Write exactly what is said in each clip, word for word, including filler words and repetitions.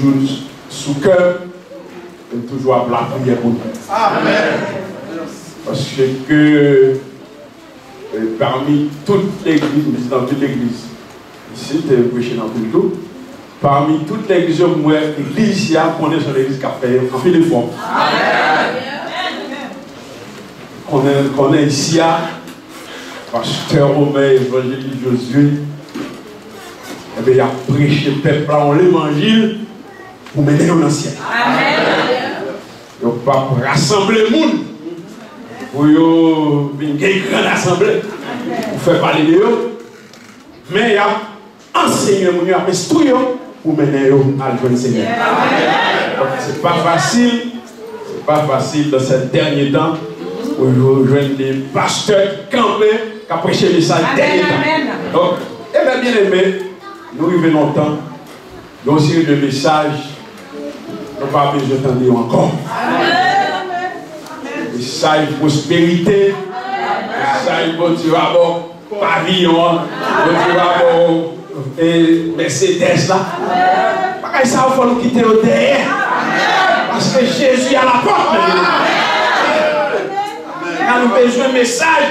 toujou sou kè m, e m toujou ap lapriyè pou nou. Amèn. Paske, e, pami tout legliz, m vizite anpil legliz isit, e m preche nan anpil tou. Pami tout legliz yo, m wè legliz isi a, m konnen se yon legliz k ap fè anpil efò. Amèn. Konnen, konnen isi a, pastè Romè, evanjelis Josué, enben, y ap preche pèp la yon levanjil pou mennen yo nan syèl. Amèn. Yo p ap rasanble moun pou yo vin gen gran asanble pou fè pale de yo, men y ap ansenye moun yo, ap enstwi yo pou mennen yo al jwenn Senyè. Donk, se pa fasil, se pa fasil dans ces derniers temps pou yo jwenn de pastè ki kanpe, k ap preche mesaj dènye tan. Donk, e byen, byeneme, nou rive nan tan, yon seri de mesaj nou pa bezwen tande yo ankò. Mesaj pwosperite, mesaj Bondye va ba w paviyon an, Bondye va ba w, e, Mercedes la. Bagay sa yo fò nou kite yo dèyè. Paske Jezi a la pòt, mezanmi. Kan nou bezwen mesaj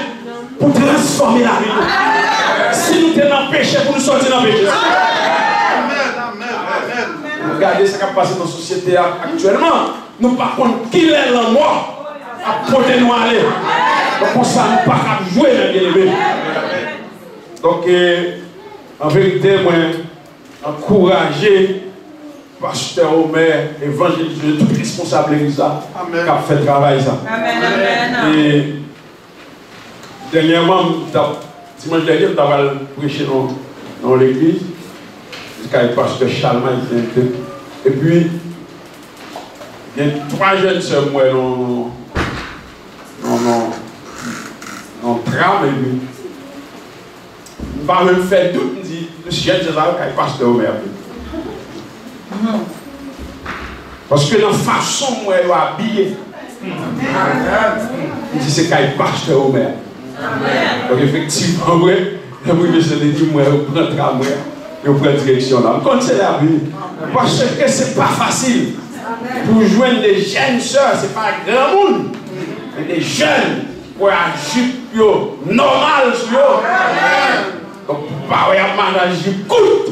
pou transfòme lavi nou. Si nou te nan peche, pou nou sòti nan peche. Nou gade sa k ap pase nan sosyete a aktyèlman. Nou pa konn kilè lanmò ap pote nou ale. Donk, konsa, nou pa kab jwe, men byeneme. Donk, e, an verite, mwen ankouraje pastè Romè, evanjelis, tout responsab legliz la k ap fè travay sa. Amèn, amèn. E dènyèman, m t ap, dimanch dènye, m t ap al preche nan, nan yon legliz, kay pastè Chalmay, ki te envite m. Epi, gen twa jèn sè m wè nan, nan, nan, nan tram, epi m pa menm fè dout, m di, "Mesye, jèn sè sa yo kay pastè Romè ap vin." Paske nan fason m wè yo abiye, m di, "Se kay pastè Romè." Donk, efektivman, vre, lè m rive Senteti, m wè yo pran tramway, yo pran direksyon la. M konn se la vini. Paske se pa fasil pou jwenn de jèn sè, se pa granmoun, men de jèn, pou wè jip yo nòmal sou yo. Donk, pou pa wè y ap mache ak jip kout,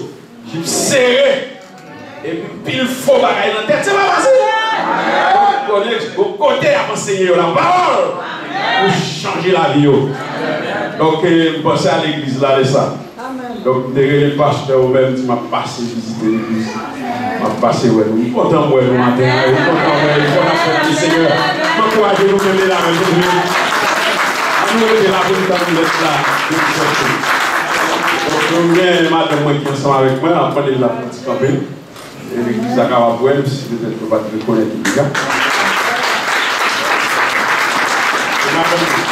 jip sere, epi pil fo bagay nan tèt, se pa fasil. Donk, konnen, bon kote y ap ansenye yo lapawòl pou chanje lavi yo. Donk, e, m panse a legliz la, lè sa. Donk, m te rele pastè Obè, m di, "M ap pase vizite legliz. M ap pase wè nou." M kontan m wè nou maten an, m kontan wè efò n ap fè pou Senyè. M ankouraje nou kenbe la, men nou, nou rete la pou n tann lèt la. Donk, nou gen madanm mwen ki ansanm avèk mwen, m ap mande l la pou l ti kanpe. E legliz la kapab wè m si petèt nou pa t rekonèt li deja. Se madanm mwen.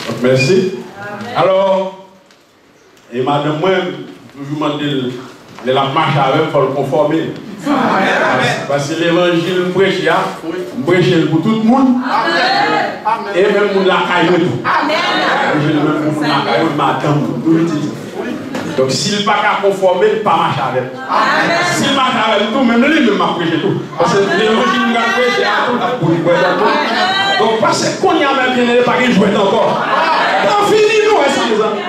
Donk, mèsi. Alò, e madanm mwen, m toujou mande l, lè l ap mache avè m, fò l konfòme l. Pas-, paske levanjil m preche a, m preche l pou tout moun. E menm moun lakay mwen tou. M preche l menm pou moun lakay mwen, madanm mwen, tou pitit. Donk, si l pa ka konfòme, l pa mache avè m. Si l mache avè m tou, menm li menm m ap preche tou. Paske levanjil m pral preche a tou, l ap bout bwè dòt tou. Donk, paske kounye a menm, byeneme, pa gen jwèt ankò. Tan fini, nou wè sa, mezanmi.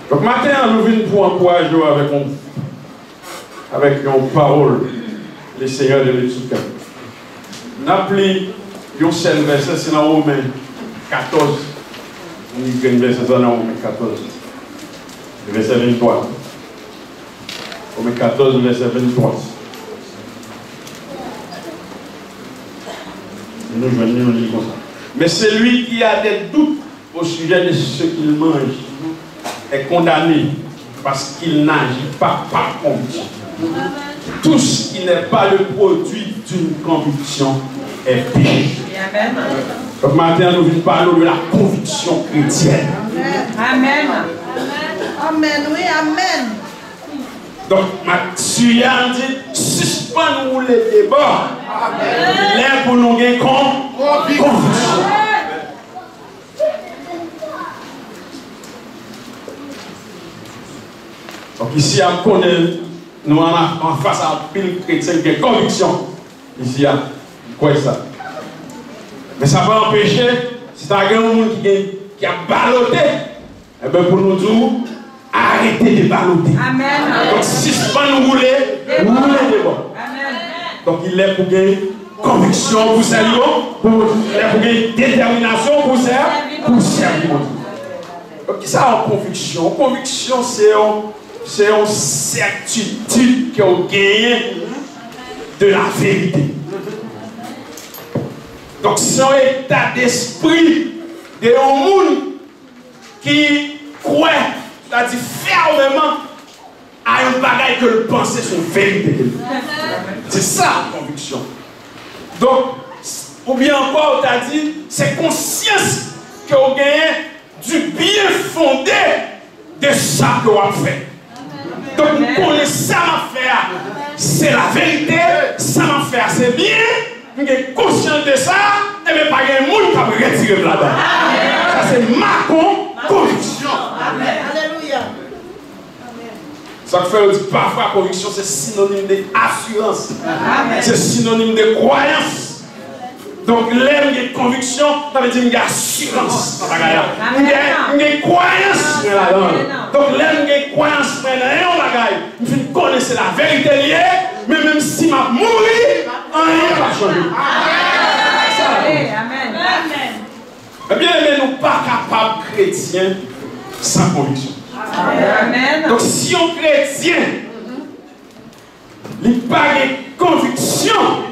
Donk, maten an, nou vin pou ankouraje w avèk yon avèk yon pawòl, le Seigneur de l'étude. N ap li yon sèl vèsè, se nan Women katòz. Nou li grenn vèsè sa nan Women katòz, vèsè venntwa. Women katòz, vèsè venntwa. Nou jwenn li, nou li konsa. Mais celui qui a des doutes au sujet de ce qu'il mange est condamné parce qu'il n'agit pas par conviction. Tout ce qui n'est pas le produit d'une conviction est péché. Amen. Donk, maten an, nou vin pale de la conviction chrétienne. Amen. Amen, wi, amen. Donk, Matye a di, sispann woule deba. Lè pou nou gen kon-, konviksyon. Donk, isi a, m konnen nou an, an fas a anpil kretyen ki gen konviksyon. Isi a, m kwè sa. Men sa pa anpeche, si ta gen yon moun ki gen, ki ap balote, enben, pou nou di w, arete de balote. Amèn. Donk, sispann woule, woule de bò. Amèn. Donk, li lè pou gen konviksyon pou sèvi, pou, lè pou gen detèminasyon pou sèvi, pou sèvi Bondye. Donk, kisa yon konviksyon? Yon konviksyon, se yon, se yon sètitid ke w genyen de la verite. Donk, se yon eta despri de yon moun ki kwè, sètadi fèmeman, a yon bagay ke l panse se yon verite ke l. Se sa, konviksyon. Donk, oubyen ankò, ou ta di, se konsyans ke w genyen du bien fondé de sa ke w ap fè. Donk, m konnen sa m ap fè a, se laverite, sa m ap fè a, se byen, m gen konsyans de sa, enben, pa gen moun k ap retire m ladan. Sa se ma kon, konviksyon. Alelouya. Sa k fè yo di pafwa konviksyon se sinonim de asirans. Se sinonim de kwayans. Donk, lè m gen konviksyon, sa vle di m gen asirans nan bagay la. M gen, m gen kwayans mwen ladan l. Donk, lè m gen kwayans mwen nan yon bagay, m fin konnen se laverite l ye, men menm si m ap mouri, anyen p ap chanje. Sa la. Amèn. Men byeneme, nou pa kapab kretyen san konviksyon. Amèn. Donk, si yon kretyen, li pa gen konviksyon,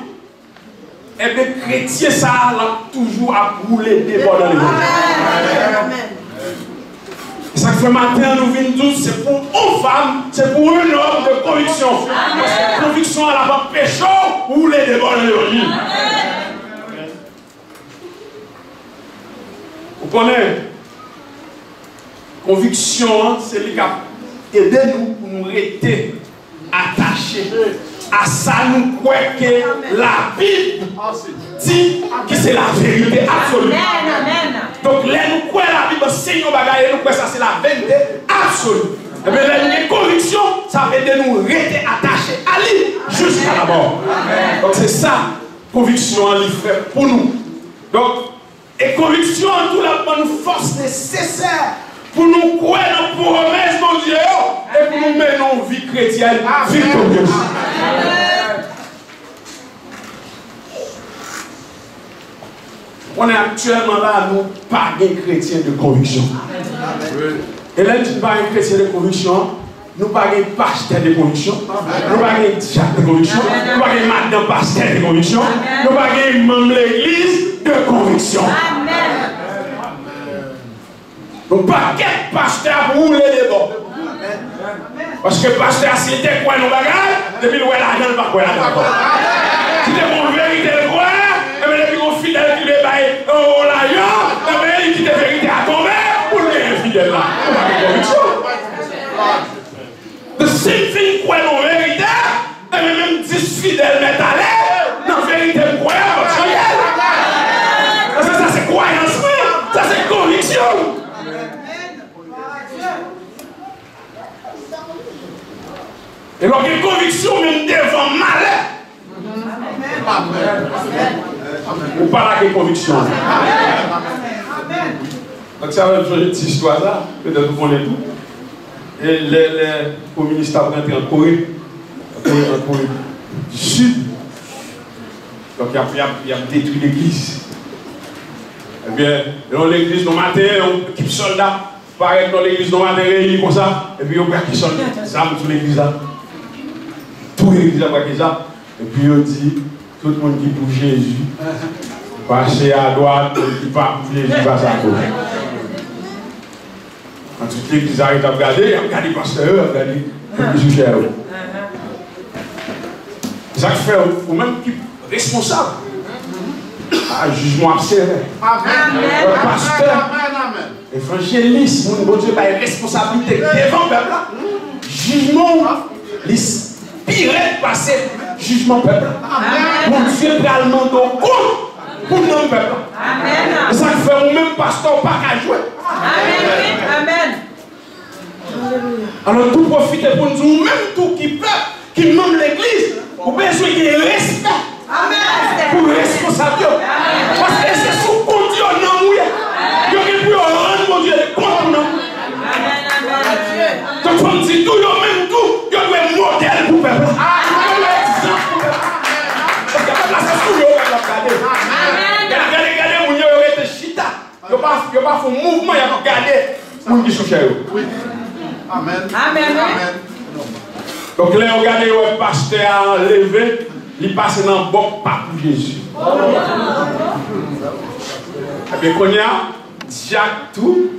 enben, kretyen sa a, l ap toujou ap woule de bò nan levanjil. Amèn. E sa k fè maten an, nou vin di w, se pou yon fanm, se pou yon nonm de konviksyon. Paske konviksyon an, l ap anpeche w woule de bò nan levanjil. Ou konnen, konviksyon an, se li k ap ede nou pou nou rete atache a sa nou kwè ke Labib di ki se laverite absoli. Amèn, amèn. Donk, lè nou kwè Labib anseye yon bagay e nou kwè sa se laverite absoli, ebyen, lè nou gen konviksyon, sa ap ede nou rete atache a li jiska lamò. Donk, se sa konviksyon an li fè pou nou. Donk, e konviksyon an tou l ap ban nou fòs nesesè pou nou kwè nan pwomès Bondye yo e pou nou mennen yon vi kretyèn viktoryez. Konnen aktyèlman la, nou pa gen kretyen de konviksyon. E lè n di nou pa gen kretyen de konviksyon, nou pa gen pastè de konviksyon, nou pa gen dyak de konviksyon, nou pa gen madanm pastè de konviksyon, nou pa gen manm legliz de konviksyon. Yon pakèt pastè ap woule de bò. Paske pastè a, si l te kwè nan bagay, depi l wè lajan, l pa kwè lajan ankò. Si te gon verite l kwè, enben, depi gon fidèl ki vle bay, o, lajan, enben, li kite verite a tonbe pou l genyen fidèl la. Ou pa gen konviksyon. The same thing, kwè nan verite, enben, menm dis fidèl mèt ale, nan verite m kwè a, m ap chanje l. Paske sa se kwayans mwen, sa se konviksyon m. E lè w gen konviksyon, menm devan malè, ou pa lage konviksyon an. Donk, sa fè m sonje ti istwa sa, petèt ou konnen tou. E lè, lè kominis t ap rantre an Kore, an Kore, an Kore di Sid, donk, y ap, y ap, y ap detwi legliz. Ebyen, nan legliz, nan maten, yon ekip sòlda parèt nan legliz nan maten, reyini konsa, epi yo brake sòl, zam sou legliz la. Tout legliz la brake zam, epi yo di, tout moun ki pou Jezi, pase adwat, moun ki pa pou Jezi, pase agoch. Ann tout legliz la ret ap gade, y ap gade pastè yo, y ap gade moun ki sou chè yo. Sa k fè ou, ou menm ki responsab, a, jijman w ap sevè. Amèn. Wè, pastè, evanjelis, moun Bondye bay responsablite devan pèp la, jijman w, li s-, pi rèd pase jijman pèp la. Amèn. Bondye pral mande w kont pou nanm pèp la. Amèn. E sa k fè ou menm pastè, ou pa ka jwe. Amèn. Amèn. Alò, tou pwofite pou n di, ou menm tou ki pèp, ki manm legliz, ou bezwen gen respè pou responsab yo. Paske se sou kont yo nanm ou ye. Yo gen pou yo rann Bondye kont pou nanm ou. Donk, fò m di tou, yo menm tou, yo dwe modèl pou pèp la. Yo dwe egzanp pou pèp la. Paske pèp la, se sou yo pèp la ap gade. Gade, gade, gade, moun yo, yo rete chita. Yo pa, yo pa fè yon mouvman, y ap gade moun ki sou chè yo. Wi. Amèn. Amèn. Amèn. Donk, lè yo gade, yo wè pastè a leve, li pase nan bòk pa pou Jezi. Ebyen, kounye a, dyak tou,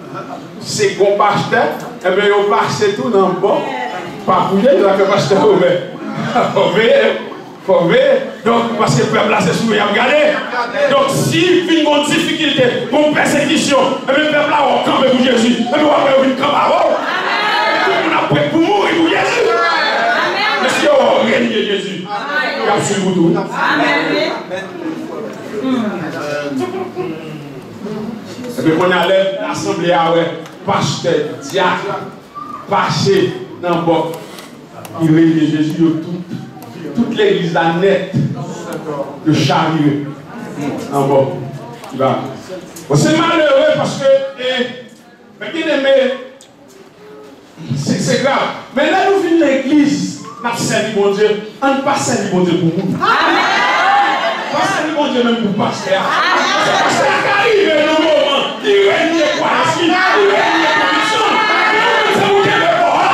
segon pastè, ebyen, yo pase tou nan bòk pa pou Jezi, la ke pastè ouvè. Ouvè. Fò veye. Donk, paske pèp la se sou yo y ap gade. Donk, si vin gon difikilte, gon pèsekisyon, ebyen, pèp la wè w kanpe pou Jezi. Ebyen, w ap wè yo vin kanpe avè w. Tout moun ap prè pou mouri pou Jezi. Men si yo wè w renye Jezi, y ap swiv ou tou. Ebyen, kounye a, lè asanble a wè pastè, dyak, pase nan bòk ki renye Jezi yo tout. Tout legliz la nèt, yo chavire nan bòk ki ba. Bon, se malere paske, e, men byeneme, se, se grav. Men lè nou vin legliz, n ap sèvi Bondye, ann pa sèvi Bondye pou moun. Amèn. Pa sèvi Bondye menm pou pastè a. Amèn. Paske pastè a ka rive nan moman, li renye kwayans li, li renye konviksyon l. Men ou menm, se pou kenbe kò a.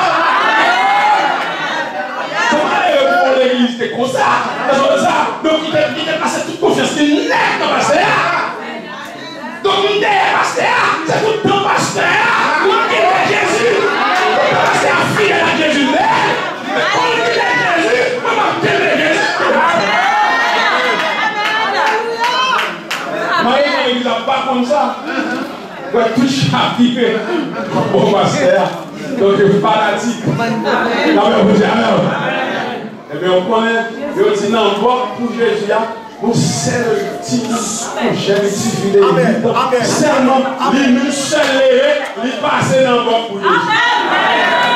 Se malere pou yon legliz te konsa. Èske w wè sa? Donk, li te, li te pase tout konfyans li nèt nan pastè a. Donk, m dèyè pastè a, se tout tan pastè a, m ap kenbe Jezi. Tout tan pastè a fidèl ak Jezi, men, men kon l kite Jezi, mwen m ap kenbe Jezi. Malere legliz la pa konn sa. Wè, tout chavire kont bò pastè a. Donk, yo fanatik. N ap lè Bondye avè w. Ebyen, ou konnen, yo di nan bòk pou Jezi a, yon sèl ti kouchè, ti fi de uit an. Sèlman, li menm sèl leve, li pase nan bòk pou Jezi.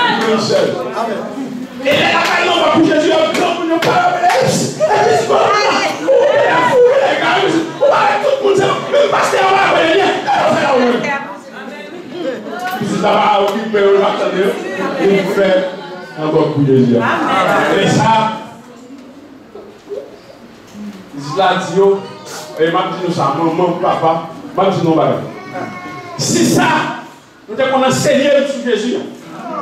Li menm sèl. E lè l ap al nan bòk pou Jezi, yo granmoun yo pa yo rele, epi ti kòman, ou rele fou, ou rele garis, ou pa wè tout moun se menm pastè a, ou pa wè li, e yo fè la ou menm. Pitit la pa okipe yo, l pa tande yo. Li fè nan bòk pou Jezi a. E sa, pitit la di yo, e m ap di nou sa, manman, papa, m ap di nou yon bagay. Si sa, nou te konn anseye nou sou Jezi a,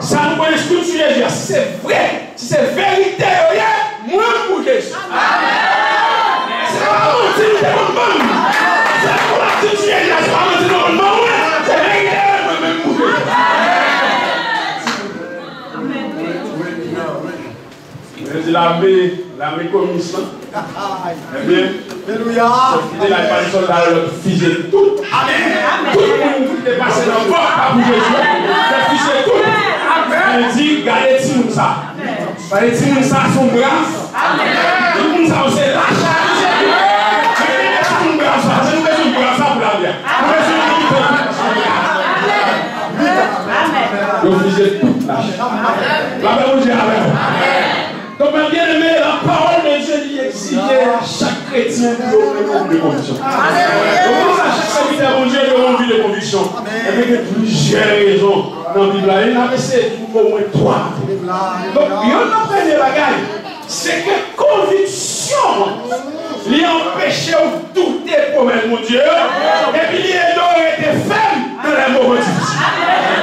sa nou konn enstwi nou sou Jezi a, si se vre, si se verite yo ye, mwen m pou Jezi. Se pa manti nou te konn ban m. Sa nou konn ap di m sou Jezi a, se pa manti nou konn ban mwen. Se verite yo ye, mwen menm m pou Jezi. Yo di lame, lame komis lan. Ebyen, alelouya. Fidèl ak pa sòlda yo, yo fize tout. Amèn. Tout moun ki te pase nan pòt la pou Jezi, yo fize tout. Amèn. Yo di, gade timoun sa. Gade timoun sa, se yon brav. Tout moun sa yo se lach. Men gade timoun brav sa, paske nou bezwen brav sa pou lavi a. Nou bezwen yon militan. Yo fize tout lach. Lapè Bondye avè w. Donk, mè byeneme, la parole de Dieu li egzije a chak kretyen pou yo gen yon vi de konviksyon. Donk, pou sa, chak sèvitè Bondye gen yon vi de konviksyon. Ebyen, gen plizyè rezon nan Bib la. E n ap eseye di nou omwen twa. Donk, youn nan premye bagay, se ke konviksyon li anpeche w doute pwomès Bondye yo, epi li ede w rete fèm nan lè moman difisil.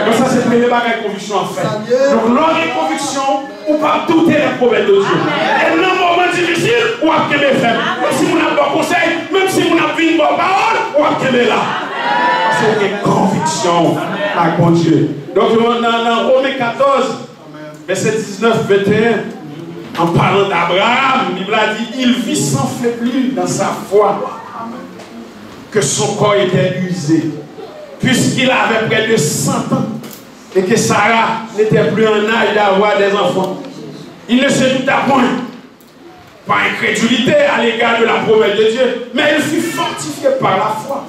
Donk, sa se premye bagay konviksyon ap fè. Donk, lè w gen konviksyon, ou p ap doute nan pwomès de Dye. E nan moman difisil, w ap kenbe fèm. Menm si moun ap ba w konsèy, menm si moun ap vin ba w pawòl, w ap kenbe la. Paske w gen konviksyon ak Bondye. Donk, nan, nan Women katòz, vèsè diznèf, venteyen, an palan d'Abraham, Bib la di, il vit sans faiblir dans sa foi, que son corps était usé, puisqu'il avait près de cent ans, et que Sarah n'était plus en âge d'avoir des enfants. Il ne se douta point, par incrédulité à l'égard de la promesse de Dieu, mais il fut fortifié par la foi,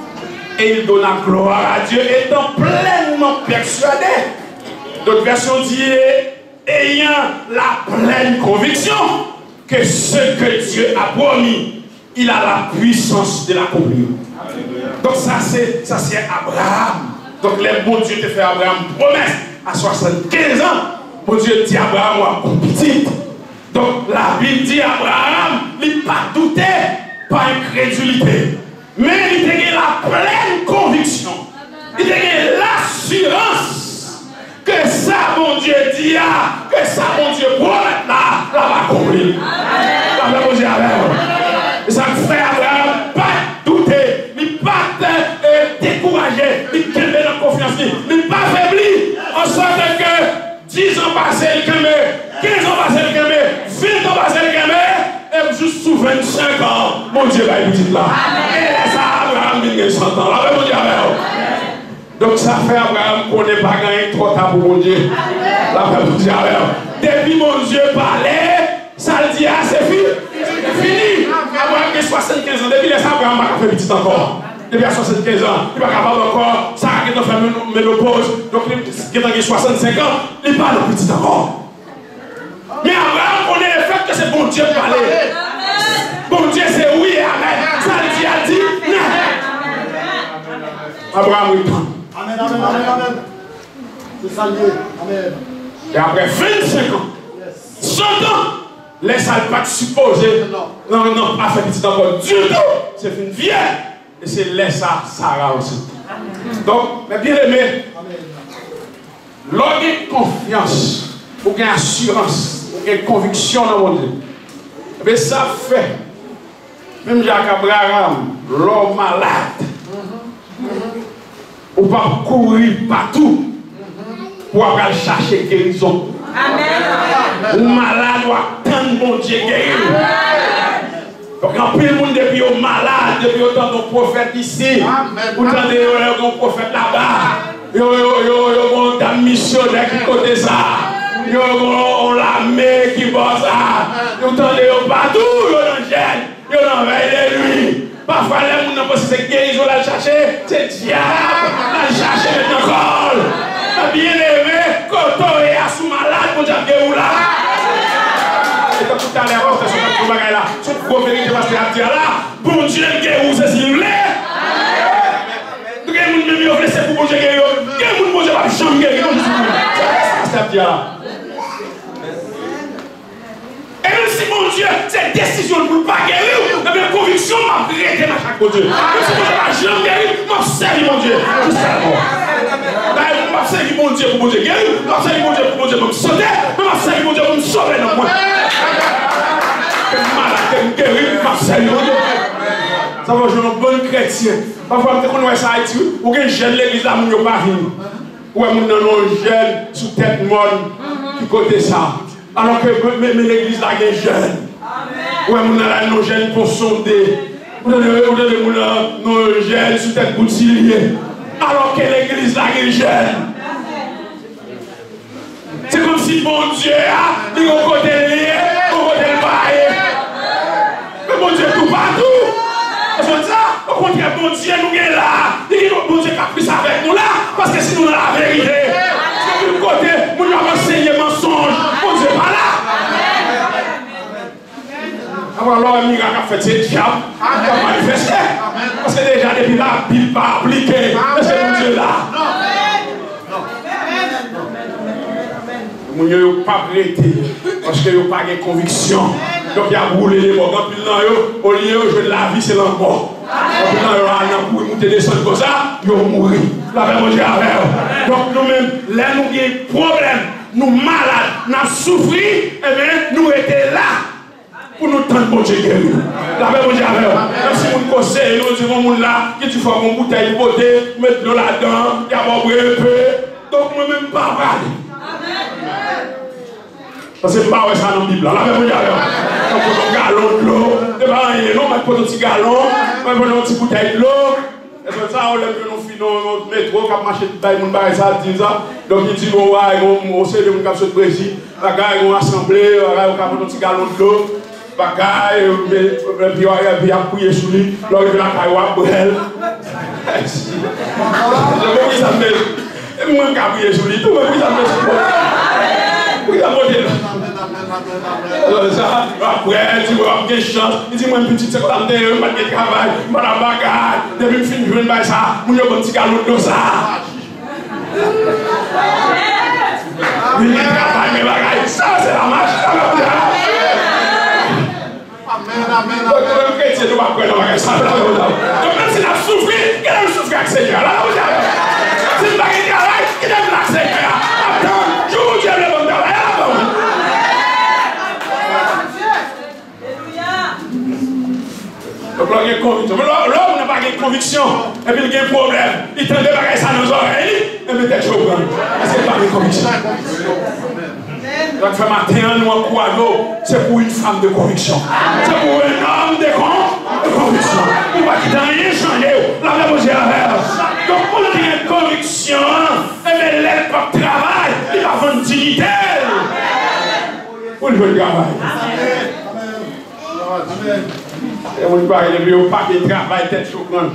et il donna gloire à Dieu, étant pleinement persuadé. D'autres versions disent, Ayant la pleine conviction que ce que Dieu a promis, il a la puissance de l'accomplir. Donk sa se, sa se Abraham. Donk lè Bondye te fè Abraham pwomès a swasannkenz an, Bondye di Abraham w ap gon pitit. Donk Labib di Abraham, li pa doute pa enkredilite. Men li te gen la plèn konviksyon. Li te gen lasirans ke sa Bondye di a, ke sa Bondye pwomèt la, l ap akonpli l. Lapè Bondye avè w. E sa k fè Abraham pa t doute, li pa t, eh, dekouraje, li kenbe nan konfyans li, li pa febli. An sòt ke Diz an pase, li kenbe. Kenz an pase, li kenbe. Ven an pase, li kenbe. E jis sou vennsenk an, Bondye bay pitit la. E lè sa a, Abraham vin gen san tan. Lapè Bondye avè w. Donk, sa fè Abraham konnen pa gen anyen twò ta pou Bondye. Lapè Bondye avè w. Depi Bondye pale, sa l di a, se fi-, fini. Abraham gen swasannkenz an. Depi lè sa a, Abraham pa ka fè pitit ankò. Depi a swasannkenz an, li pa kapab ankò. Sara gentan fè men-, menopoz. Donk, li gentan gen swasannsenk an. Li pa nan pitit ankò. Men Abraham konnen lefètke se Bondye k pale. Bondye se wi e amèn. Sa l di a di nèt. Abraham ret tann. Amèn, amèn, amèn, amèn. Se sa l ye. Amèn. E apre vennsenk an, san tan, lè sa l pa t sipoze nan, nan pa fè pitit ankò ditou, se fin vye. E se lè sa a Sara ansent. Donk, mes bien-aimés, lè w gen konfyans, ou gen asirans, ou gen konviksyon nan Bondye, ebyen, sa ap fè, menm jan ak Abraham, lè w malad, ou p ap kouri patou pou w al chache gerizon. Ou malad, w ap tann Bondye geri w. Donk, anpil moun, depi yo malad, depi yo tande yon pwofèt isi, ou tande yo, yo gen yon pwofèt laba, yo, yo, yo, yo gen yon dam misyonè ki kote sa, yo gen yon lame ki bò sa, ou tande yo patou, yo nan jèn, yo nan vèy de nwi. Pafwa, lè moun nan panse se gerizon l al chache, se dyab l al chache met nan kò l. Men byeneme, kote w ye a, si w malad, Bondye ap geri w la. E tankou talè a, pastè Sou t ap di yon bagay la, se yon gwo verite pastè a ap di a la, Bondye geri w, se si l vle. Gen moun menm yo vle se pou Bondye geri yo. Gen moun Bondye p ap janm geri, non, jis pou sa pastè ap di a la. E menm si Bondye, se desizyon l pou l pa geri w, ebyen, konviksyon m ap rete mache ak Bondye. Menm si Bondye pa janm geri m, m ap sèvi Bondye jiska lanmò. Dayè, m ap sèvi Bondye pou Bondye geri m, m ap sèvi Bondye pou Bondye ban m sante, m ap sèvi Bondye pou m sove nanm mwen. Ke m malad, ke m geri, m ap sèvi Bondye. Sa fè w jwenn yon bann kretyen. Pafwa, m te konn wè sa Ayiti, wi. Ou gen jèn legliz la, moun yo pa vini. Ou wè moun nan nan yon jèn sou tèt mòn, ki kote sa? Alò ke men, men, men legliz la gen jèn. Ou wè moun nan la nan yon jèn Pon Sonde. Ou tande, ou tande moun nan nan yon jèn sou tèt Boutilye. Alò ke legliz la gen jèn. Se kòmsi Bondye a, li gon kote l ye, gon kote l pa ye. Men Bondye toupatou. Ou konn sa? Okontrè, Bondye nou gen la, li gen yon Bondye k ap plis avèk nou la, paske si nou nan laverite, se yon kote moun yo ap ansenye mansonj, Bondye pa la. Apre, lè w wè mirak ap fèt, se dyab k ap manifeste. Paske deja, depi Labib pa aplike, èske Bondye la? Moun yo, yo p ap rete, paske yo pa gen konviksyon. Donk, y ap woule de mò. Anpil nan yo, olye yo jwenn lavi, se lanmò. Anpil nan yo al nan kouri, moute, desann konsa, yo mouri. Lapè Bondye avè w. Donk, nou menm, lè nou gen pwoblèm, nou malad, n ap soufri, ebyen, nou rete la. Pou nou tann Bondye geri nou. Lapè Bondye avè w. Menm si moun konseye nou, di yon moun la ki di fò gon boutèy pou pote, ou met dlo ladan, y a ba w bwè enpe. Donk, mwen menm, m pa prale. Paske m pa wè sa nan Bib la. Lapè Bondye avè w. Donk, pote yon galon dlo. E pa anyen, non, mwen pote yon ti galon, mwen pote yon ti boutèy dlo. Èske sa, ou lè m jwenn yon fi nan yon metwo k ap mache bay moun bagay sa, di sa. Donk, li di, bon, wa, yon, yon seri de moun k ap sot Brezil, bagay, yon asanble, bagay, ou ka pran yon ti galon dlo, bagay, men, epi, epi y ap priye sou li. Lè w rive lakay ou, w ap bwè l. Se pou ki sa m met. Epi mwen, m ka priye sou li tou, men pou ki sa m met sou mwen? Pou ki sa m met Sa, apre, di, w ap gen chans. Li di, mwen, pitit, se konsa m te ye, m pa t gen travay, m pa t ap bagay. Depi m fin jwenn bagay sa, moun yo ban m ti galon dlo sa. Li gen travay, men bagay sa, se la mach, la mach. Amèn, amèn, amèn. Donk, nou menm kretyen, nou pa kwè nan bagay sa, la, la, la. Donk, menm si n ap soufri, kite n soufri ak Senyè a. La, la, la. Si n pa gen travay, kite n la ak Senyè a. N ap tann jou Bondye vle ban n travay, la, ban mwen. Donk, lè w gen konviksyon. Men lè, lè yon moun nan pa gen konviksyon, epi l gen pwoblèm, li tande bagay sa nan zòrèy li, enben tèt cho pran l. Paske l pa gen konviksyon. Sa k fè maten an, nou ankouraje w, c'est pour une femme de conviction. C'est pour un homme de con-, de conviction. Ou pa kite anyen chanje w. Lapè Bondye avè w. Donk, moun ki gen konviksyon an, enben, lè l p ap travay, li pa vann diyite l pou l jwenn travay. Gen moun ki pa gen, depi yo pa gen travay, tèt cho pran.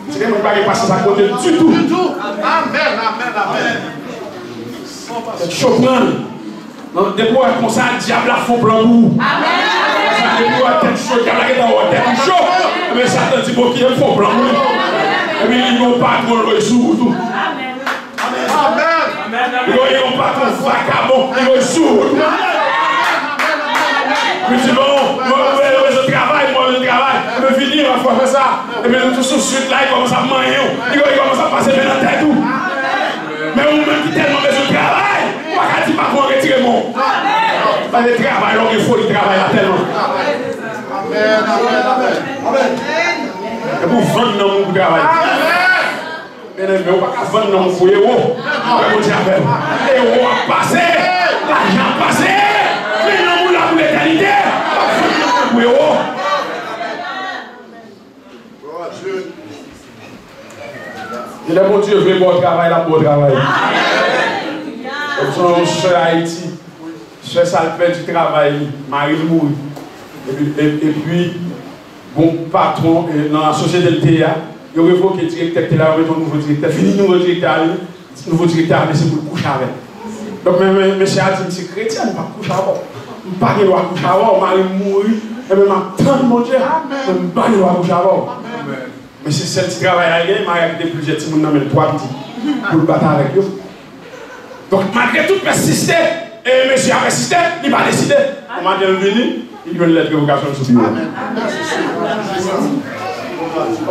Si gen moun ki pa gen pasyans ak Bondye ditou. Amèn, amèn, amèn. Tèt cho pran. Non, depi w wè konsa, dyab la fè yon plan pou ou. Konsa, depi w wè tèt cho, dyab la gentan wè tèt ou cho. Ebyen, Satan di, bon, kite m fè yon plan pou li. Epi li gen yon patwon l voye sou ou tou. Amèn. Li voye yon patwon vakabon, li voye sou ou tou. Li di, bon, mwen, mwen, mwen bezwen travay, mwen bezwen travay. Epi vini, yon fwa fè sa. Epi nou tou sou swit la, li kòmanse ap manyen w. Li, li kòmanse ap pase men nan tèt ou. Men ou menm ki tèlman bezwen travay, ou pa ka di patwon an retire men w. Paske travay la, ou gen foli travay la tèlman. Amèn, amèn, amèn. Amèn. Epi w vann nanm ou pou travay. Amèn. Byeneme, ou pa ka vann nanm ou pou ewo. Mwen, Bondye avè m. Ewo ap pase, lajan ap pase, men nanm ou la pou letènite. Ou pa vann nanm ou pou ewo. Genlè Bondye vle ba w travay, l ap ba w travay. Kòm se yon sè Ayiti, sè sa l pèdi travay li, mari l mouri. Epi, e- epi, bon, patwon, e, nan sosyete l te ye a, yo revoke direktè k te la, yo mete yon nouvo direktè. Vini nouvo direktè a vini, nouvo direktè a vle se pou l kouche avè l. Donk, men, men, mesye a di m, se kretyen, m p ap kouche avè w. M pa gen dwa kouche avè w, mari m mouri, enben m ap tann Bondye, men m pa gen dwa kouche avè w. Men se sèl ti travay la li genyen, mari a kite plizyè timoun nan men l, twa pitit, pou l bat avèk yo. Donk, malgre tout pèsiste, e mesye a pèsiste, li pa deside. Yon maten l vini, li jwenn lèt revokasyon l sou biwo l.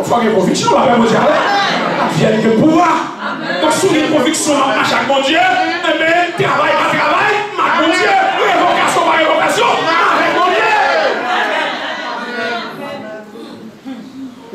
Fò gen konviksyon, lapè Bondye avè w. Advienne que pourra. Donk, si w gen konviksyon w ap mache ak Bondye, enben, travay pa travay, m ak Bondye, revokasyon pa revokasyon, m avèk Bondye.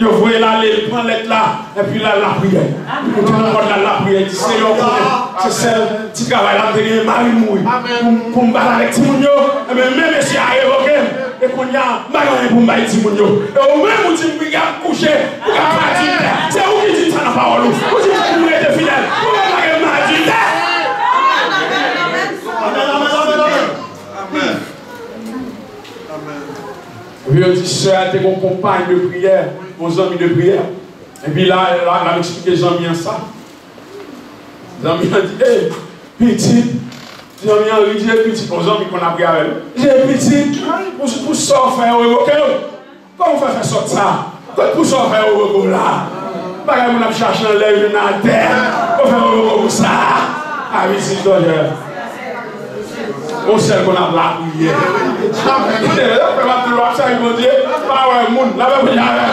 Yo voye l ale, l pran lèt la, epi l al lapriyè. Li moute nan pòt la, al lapriyè, li di, Senyè, w konnen, se sèl ti travay la m te genyen, mari m mouri. Pou m, pou m bat avèk timoun yo, enben, men mesye a revoke m. E kounye a, m pa gen anyen pou m bay timoun yo. E ou menm, ou di m pou m kouche, pou m ka pa adiltè. Se ou ki di m sa nan pawòl ou. Ou di m pou m rete fidèl. Ou menm, pa gen m adiltè. Amèn, amèn, amèn, amèn. Amèn. Amèn. Epi yo di sè a te gon konpay de priyè, yon zanmi de priyè. Epi la, la, l ap eksplike zanmi an sa. Zanmi an di, e, pitit. Zanmi an ri, di, e, pitit. Bon, zanmi konn ap ri avè l. Di, e, pitit, pou, pou sa w fè, yo revoke w. Kòman w fè fè sòt sa? Kot pou sa w fè yo revoke w la? Bagay moun ap chache anlè, yo jwenn atè. Ou fè yo revoke w pou sa? A, pitit, dòdè. Yon sèl konn ap lapriyè. Lè pèp ap di w ap sèvi Bondye, pa wè moun, lapè Bondye avè w.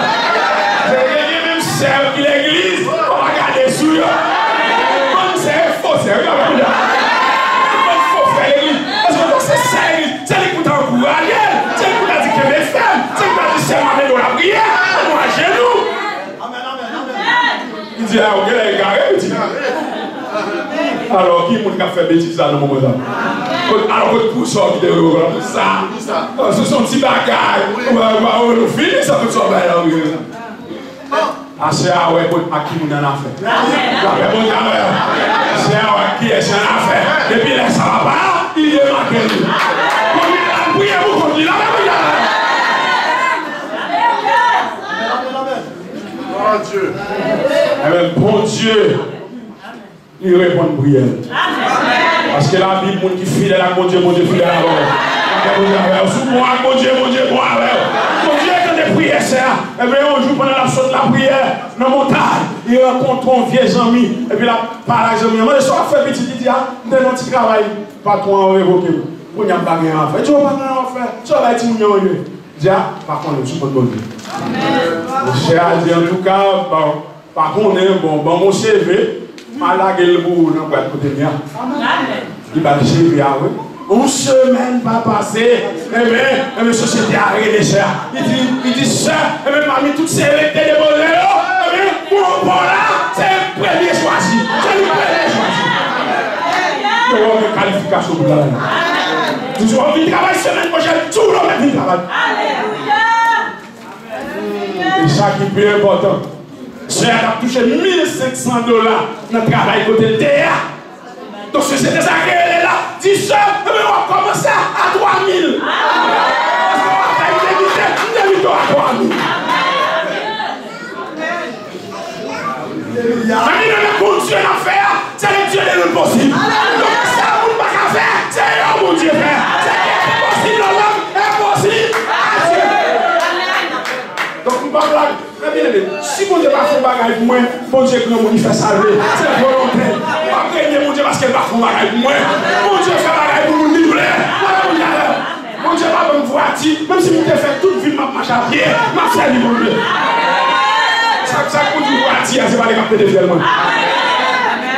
Se gen, gen menm sè yo ki legliz, ou pa gade sou yo. Bann sè yo fo sè, wi, lapè Bondye avè w. Bann fo frè legliz. Paske se sè legliz, se li ki pou ta ankouraje l, se li ki pou ta di kenbe fèm, se li ki pou ta di sè m ap ede w lapriyè, ou ajenou. Li di, a, ou genlè egare, li di. Alò, ki moun k ap fè betiz la nan moman sa? Kot, alò, kot pou sa w kite yo, pou sa? Se, se yon ti bagay. Ou pa, ou pa, ou fini sa, tout sa w bay la, ou genlè. Aswè a, wè kot ak ki moun an afè. Lapè Bondye avè w. Aswè a, wè ak kiyès an afè. Depi lè sa, papa, li demake li. Kounye a, l ap priye pou kont li. Lapè Bondye avè w. Amèn. Bondye, li reponn priyè. Paske Labib, moun ki fidèl ak Bondye, Bondye fidèl avè w. Bondye avè w. Si w bon ak Bondye, Bondye bon avè w. Bondye tande priyè sè a. Ebyen, yon jou, pandan l ap sot lapriyè nan montay, li rankontre yon vye zanmi. Epi l ap pale ak zanmi an. Mande sa w ap fè pitit, li di, a, m te nan ti travay, patwon an revoke m. Kounye a m pa gen anyen ap fè. Li di, o, pa gen anyen ap fè. Sa w bay timoun yo manje? Li di, a, pa konnen, m sou kont Bondye. Monchè a di, antouka, bon, pa konnen, bon, ban m yon C V, m a lage l pou ou nan bwat kote m ye a. Li ba l C V a, wi. Yon semèn pa pase, enben, enben, sosyete a rele sè a. Li di, li di, sè, enben, pami tout C V k te depoze yo, enben, pou, pou la, se li premye chwazi. Se li premye chwazi. Yo wè w gen kalifikasyon pou travay. Di w ap vin travay semèn pwochèn, di w ap vin travay. E sa ki pi enpòtan, sè a t ap touche mil senk san dola nan travay kote l te ye a. Donk, sosyete sa a rele l la, di, sè, ebyen, w ap kòmanse a twa mil. Paske w ap fè m debite, m debite w a twa mil. Alelouya. Ann, nan Bondye n ap fè a, se le Dieu de l'impossible. Alelouya. Donk, sa moun pa ka fè, se yo Bondye fè. Se ki enposib nan lòm, enposib a Dye. Donk, m pa blag. Mè byeneme, si Bondye pa fè yon bagay pou mwen, Bondye granmoun, li fè sa l vle. Se volonte l. M ap renye Bondye paske l pa fè yon bagay pou mwen. Bondye fè bagay pou moun li vle. Alelouya. Bondye pa ban m vwati, menm si m te fè tout vi m ap mache a pye, m ap sèvi Bondye. Sa, sa k pou di vwati a, se pa li k ap pete fyèl mwen.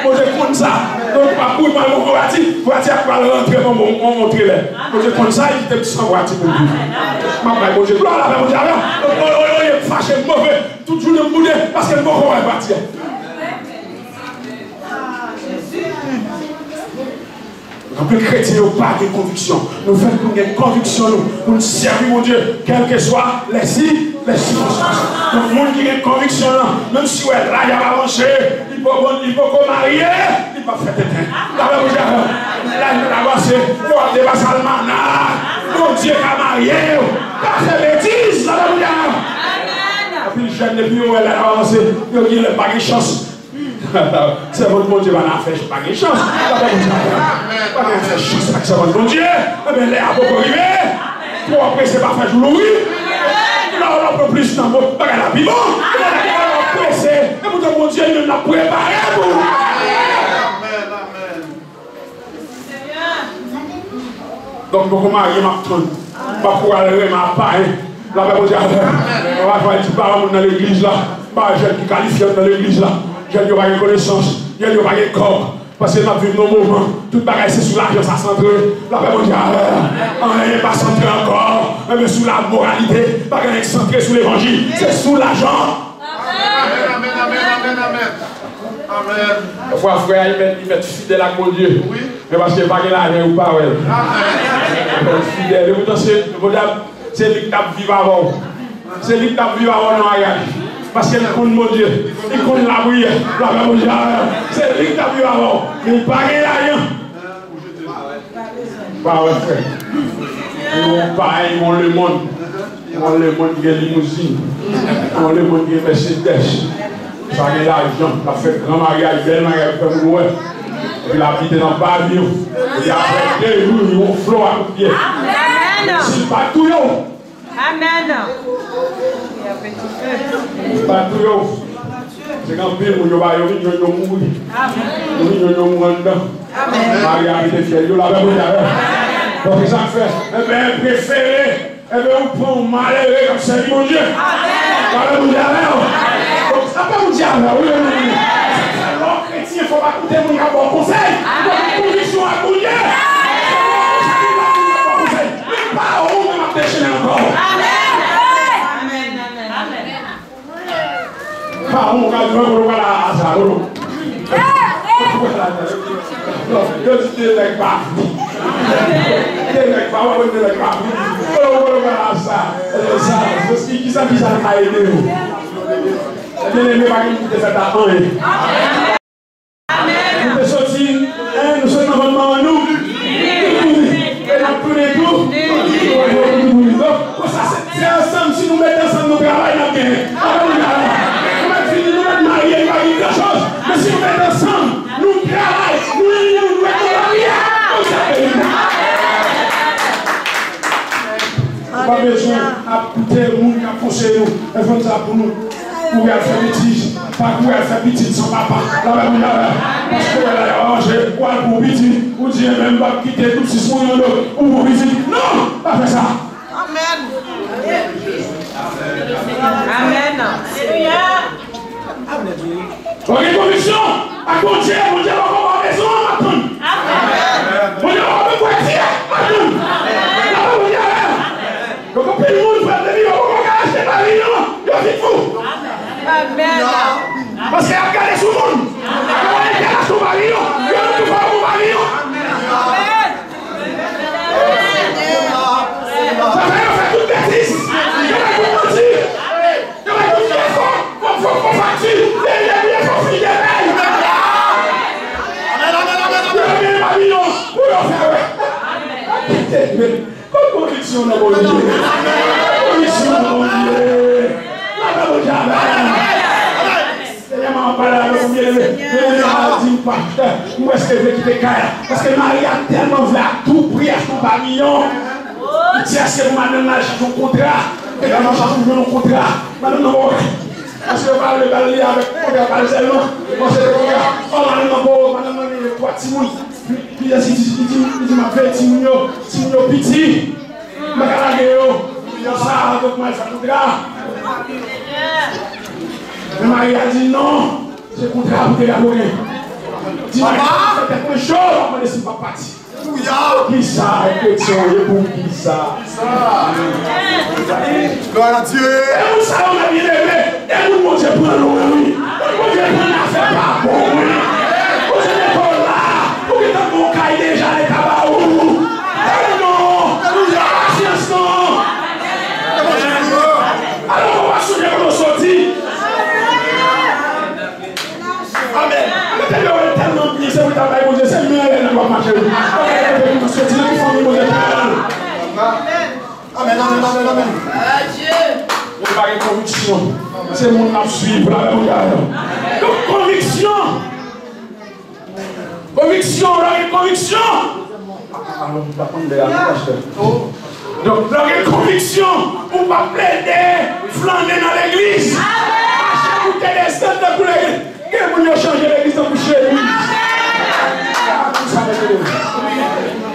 Bondye konn sa. Donk, m ap boule m al nan vwati, vwati a pral rantre nan yon, yon, yon trelè. Bondye konn sa, li kite m san vwati pou m viv. M ap bay Bondye glwa, lapè Bondye avè m. Donk, o, o, olye m fache, m move, tout jounen m boude, paske m poko wè vwati a. Anpil kretyen yo pa gen konviksyon. Nou fèt pou n gen konviksyon nou, pou n sèvi Bondye, kèlkeswa lè si, lè sikonstans. Donk, moun ki gen konviksyon lan, menm si w wè laj ap avanse, li poko, li poko marye, li p ap fè tenten. Lapè Bondye avè w. Laj mèt avanse, w ap depase almanak. Bondye ka marye w. Pa fè betiz, lapè Bondye avè w. Anpil jèn, depi yo wè laj ap avanse, yo genlè pa gen chans. Sèvant Bondye pa nan afè pa gen chans. Lapè Bondye avè w. Pa gen afè chans ak sèvant Bondye. Ebyen, lè a poko rive. Twò prese pa fè jou louri. Lè w pran plis tan, bon, bagay la pi bon. Lè w prese, e poutan Bondye li menm l ap prepare pou ou. Donk, m poko marye, m ap tann. M ap pral renmen ak payen. Lapè Bondye avè w. Papa Jwal di pa moun nan legliz la. Pa jèn ki kalifye nan legliz la. Jèn yo pa gen konesans. Jèn yo pa gen kòb. Paske n ap viv nan moman. Tout bagay se sou lajan sa santre. Lapè Bondye avè w. Anyen pa santre ankò. Enben sou lamoralite. Pa gen anyen ki santre sou levanjil. Se sou lajan. Amèn, amèn, amèn, amèn, amèn. Amèn. Pafwa frè a, li mèt, li mèt fidèl ak Bondye. Wi. Men paske pa gen lajan, ou pa wè l. Amèn. Fidèl. E poutan se, Bondye, se li k t ap viv avè w. Se li k t ap viv avè w nan maryaj. Paske li konn Bondye. Li konn lapriyè. Lapè Bondye avè w. Se li k t ap viv avè w. Men li pa gen lajan. Pa wè frè. Yon payen, yon lemonn. Yon lemonn ki gen limouzin. Yon lemonn ki gen Mercedes. Sa gen lajan. L ap fè gran maryaj, bèl maryaj pou fè moun wè. Epi l ap kite nan pavyon. Epi apre de jou, yon flo a kout pye. Amèn. Si l pa touye w. Amèn. Li pa touye w. Se gen anpil moun yo pa yo vin jwenn yo mouri. Yo vin jwenn yo mouri anndan. Mari a mete fyèl yo, lapè Bondye avè w. Donk, se sa k fè, enben, prefere, enben, ou pran yon malere k ap sèvi Bondye. Lapè Bondye avè w. Donk, lapè Bondye avè w, wi, wi, wi. Sa k fè lè w kretyen, fò w pa koute moun k ap ba w konsèy. Ou dwe gen konviksyon ak Bondye. Fò w pa koute moun k ap ba w konsèy. Men pa ou menm ap dechennen ankò. Amèn. Amèn, amèn, amèn. Pa ou ka di mwen, kote w pral a sa, kote w. Yo di de nèg pa vle. De nèg pa, w ap de nèg pa vle. Kote w, kote w pral a sa, sa, sa, ki, kisa, kisa l ka ede yo. Byeneme, pa gen moun ki te fèt a anyen. Nou te soti, en, nou sot nan vant manman nou. Nou mouri. E n ap tounen tou. Nou mouri. Donk, konsa, se, se ansanm, si nou mete ansanm, nou travay, n ap genyen. Alelouya. Nou mèt fini, nou mèt marye, nou pa gen gran choz. Men si nou mete ansanm, nou travay, nou ini, nou dwe travay. Pa bezwen ap koute moun k ap konseye nou. Mwen fè sa pou nou. Ou al fè betiz. Pa kouri al fè pitit san papa. Lave moun lave. Paske w wè la y ap manje. Ou al pou pitit. Ou di, enben, m p ap kite tout sis moun yo do. Ou pou pitit. Non! Pa fè sa. Amèn. Amèn. Alelouya. Ou gen konviksyon ak Bondye, Bondye poko ba w rezon, m ap tann. Bondye poko ba w kwè di, m ap tann. Lave Bondye avè m. Donk, anpil moun, frè, depi yo poko ka achte pavilion, yo fin fou. Amèn. Paske y ap gade sou moun. Yo wè entèlasyon pavilion, yo menm tou fè yon pavilion. Sa fè yo fè tout betiz. Yo fè tout manti. Yo bay tout fè fo, fo, fo, fo fakti, dènye byen fo fi de pèy. Yo gen pavilion pou yo fè wè. Kot konviksyon nan Bondye? Konviksyon nan Bondye. Lave Bondye avè m. Dènyèman, m ap pale avèk yon byeneme. Byeneme a di m, pastè, m prèske vle kite kay la. Paske mari a tèlman vle a tou pri achte yon pavilion. Li di, èske pou madanm nan al chache yon kontra? Epi li chache pou jwenn yon kontra. Madanm nan, bon, paske yo pa vle ba l li avèk kontra pa l sèlman. Bon, se te kontra. Ò, madanm nan, bon, madanm nan gen twa timoun. Plizyè timoun, li di, li di, m ap veye timoun yo, timoun yo piti. M pa ka lage yo. Konsa, fòk mwen al fè kontra. Men mari a di, non, se kontra pou te ka konnen. Di, mari a fè tèt mwen cho, m ap mande si m p ap pati. Poukisa kretyen w ye, poukisa? Glwa a Dye. E moun sa yo, mè byeneme, e moun Bondye pran lwen, wi. Moun Bondye pran afè pa bon, wi. Bondye mete w la, ou gentan gen yon kay deja, leta ba ou. Tann non. Pasyans non. Alò, ou pa sonje kote w soti. Amèn. Mwen tande yo tèlman byen, se pou ta bay Bondye, se men anlè nan w ap mache, wi. Ou pa konnen kote moun nan soti, nan ki fanmi Bondye pran l. Amèn, amèn, amèn, amèn. Moun pa gen konviksyon, se moun l ap swiv, la, Bondye avè w. Donk, konviksyon. Konviksyon, lè w gen konviksyon. Alò, m pa konn de la, non, pastè. Donk, lè w gen konviksyon, ou p ap plede flannen nan legliz. Mache pou te desann tankou legliz. Gen moun yo chanje legliz tankou chemiz.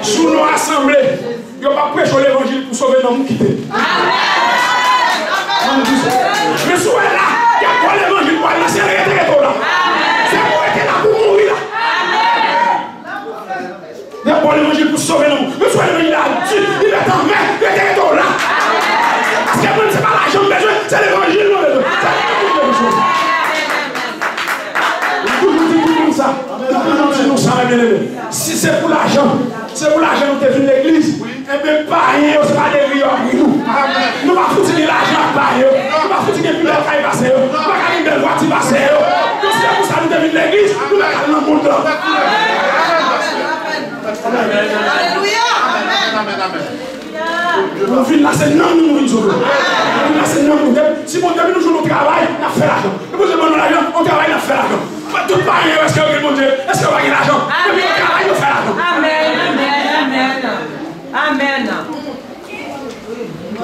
Sou non asanble, yo p ap preche w levanjil pou sove nanm ou kite. Men si w wè la, y ap ba w levanjil pou al nan syèl, rete, rete w la. Se pou w rete la, pou w mouri la. Y ap ba w levanjil pou sove nanm ou. Men si w wè levanjil la di, li mèt anmè, rete, rete w la. Paske mwen, se pa lajan m bezwen, se levanjil mwen bezwen. Se levanjil mwen bezwen. M toujou di tout moun sa. M toujou di nou sa, mè byeneme. Si se pou lajan, se pou lajan nou te vin legliz. Enben, payen yo, se pa de ri yo ap ri nou. Nou pa fouti gen lajan ak payen yo. Nou pa fouti gen pi bèl kay pase yo. Nou pa ka gen bèl vwati pase yo. Donk, se pou sa nou te vin legliz, nou pa ka al nan mond lan. Alelouya! Nou vin la, se nanm nou nou vin sove. Nou vin la, se nanm nou. Depi, si bon, depi nou jwenn yon travay, n ap fè lajan. Depi Bondye ban nou lajan, yon travay, n ap fè lajan. Tout payen yo, èske yo gen Bondye? Èske yo pa gen lajan? Depi yo travay, yo fè lajan. Amèn, amèn, amèn. Amèn.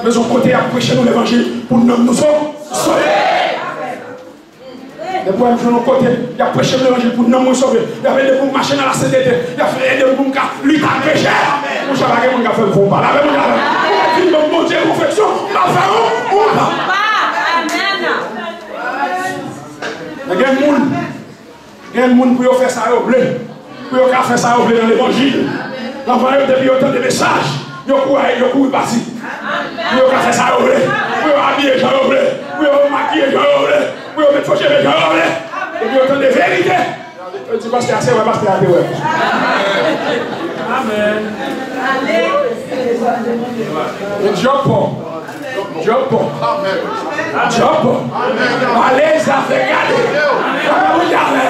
Bezwen kote y ap preche nou levanjil pou nanm nou so-, sove. Depi w jwenn yon kote, y ap preche m levanjil pou nanm mwen sove. Y ap ede pou m mache nan lasentete. Y ap ede m pou m ka lite ak peche. Monchè, pa gen moun k ap fè m fon pa. Lave moun avè m. Ou vin ban Bondye konfeksyon, m ap fè yon, yon pa. Amèn. Men gen moun, gen moun pou yo fè sa yo vle. Pou yo ka fè sa yo vle nan levanjil. Anvan yo, depi yo tande mesaj, yo kouri, yo kouri pati. Pou yo ka fè sa yo vle. Pou yo abiye jan yo vle. Pou yo makiye jan yo vle. Pou yo met fo cheve jan yo vle. Epi yo tande verite. Yo di, pastè a, se vre, pastè a te wè. Amèn. E djòpò. Djòpò. Djòpò. Alèz avè gade. Gade moun ki avè.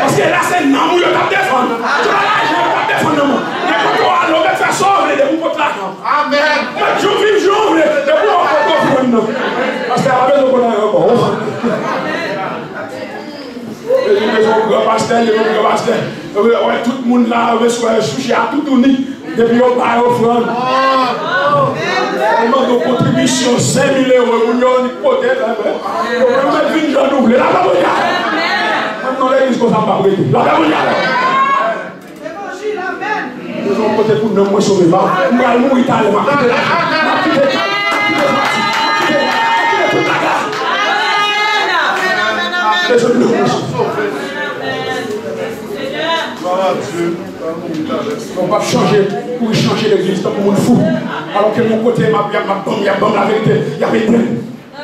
Paske la se nanm ou yo t ap defann. Se pa lajan yo t ap defann nan men w. Nenpòt kote w ale, ou mèt fè sa w vle depi w pot lajan. Amèn. Mèt jou viv jan w vle depi w pot ofrann nan. Pastè a pa bezwen konn anyen ankò. Li bezwen yon gran pastè, li bezwen yon gran pastè. Wè tout Moun la yo bezwen chouche a toutouni. Depi yo bay ofrann, yo mande w kontribisyon senk mil ewo, moun yo di pote, yo mèt vin jan nou vle. Lapè Bondye avè w. Mwen nan legliz konsa m p ap rete. Lapè Bondye avè w. Bezwen pote pou nanm mwen sove pa. M pral mouri talè, m ap kite lajan, m ap kite kay, m ap kite pati, m ap kite, m ap kite tout bagay. Bezwen nanm mwen sove. Glwa a Dye. Bon, w p ap chanje, pou w chanje legliz tankou moun fou. Alòske yon kote m ap, y ap, m ap ban m, y ap ban m laverite, y ap ede m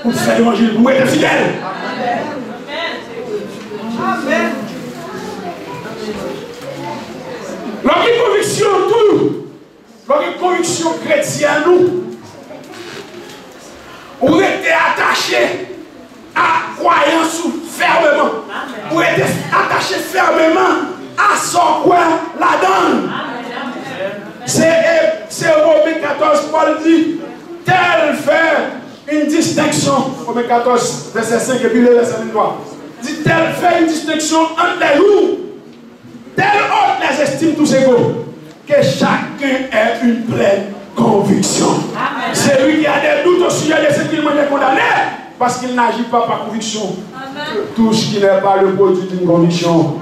pou m fè levanjil, pou m rete fidèl. Lè w gen konviksyon tou, lè w gen konviksyon kretyèn ou, ou rete atache a kwayans ou fèmeman. Ou rete atache fèmeman a sa w kwè ladan l. Se, se Women katòz, Pòl di, tèl fè yon distenksyon. Women katòz, vèsè senk, epi le vèsè venntwa. Di, tèl fè yon distenksyon ant lè jou. Telle haute les estime tous égaux, que chacun ait une pleine conviction. Celui qui a des doutes au sujet de ce qu'il mange est condamné, parce qu'il n'agit pas par conviction. Tout ce qui n'est pas le produit d'une conviction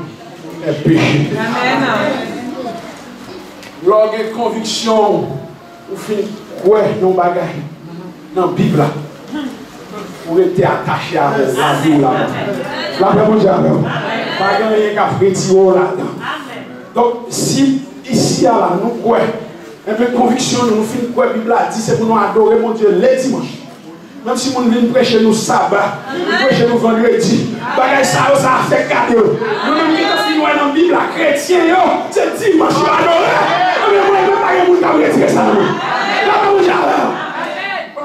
est péché. Lè w gen konviksyon, ou fin kwè yon bagay nan Bib la, ou rete atache avè l, lavi w ladan. Lapè Bondye avè w. Pa gen anyen k ap retire w ladan. Donk, si isi a la, nou kwè, enben, konviksyon nou, nou fin kwè Bib la di se pou nou adore Bondye ledimanch. Menm si moun vin preche nou saba, vin preche nou vandredi, bagay sa yo, sa afekte yo. Nou menm ki te fin wè nan Bib la, kretyen yo, se dimanch yo adore. Anben, mwen menm, pa gen moun k ap retire sa nan mwen. Lapè Bondye avè w.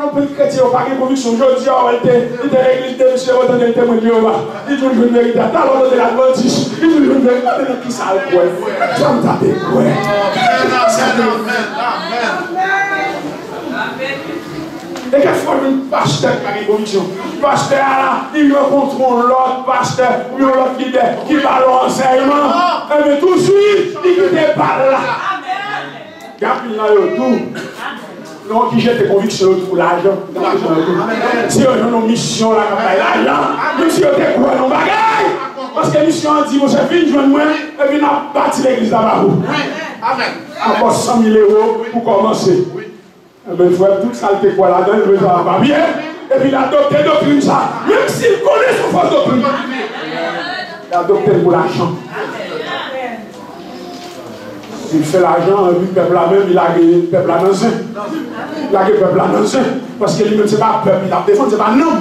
Anpil kretyen yo pa gen konviksyon. Jodi a, w wè l te, li te legliz, de misye, yo tande l temwen Jewova. Li toujou jwenn verite a. Talè w tande l advantis. Li toujou jwenn verite. Mande nan kisa l kwè. Sa m ta te kwè. Kisa l kwè. E kèk fwa, jwenn pastè ki pa gen konviksyon. Pastè a la, li rankontre yon lòt pastè, oubyen yon lòt lidè, ki ba l yon ansèyman. Enben, touswit, li kite pa l la. Gen anpil nan yo tou, non, ki jete konviksyon yo tou pou lajan. Gen anpil nan yo tou. Si yo jwenn yon misyon la k ap bay lajan, menm si yo te kwè nan bagay, paske misyon an di, monchè, vin jwenn mwen, epi n ap bati legliz la ba ou. Ankò san mil ewo pou kòmanse. Enben, frè, tout sa l te kwè ladan, l mete sa nan papye, epi l adopte doktrin sa. Menm si l konnen se yon fòs doktrin. L adopte l pou lajan. Li fè lajan, epi pèp la menm, li lage pèp la nan zen. Li lage pèp la nan zen. Paske li menm, se pa pèp li t ap defann, se pa nanm.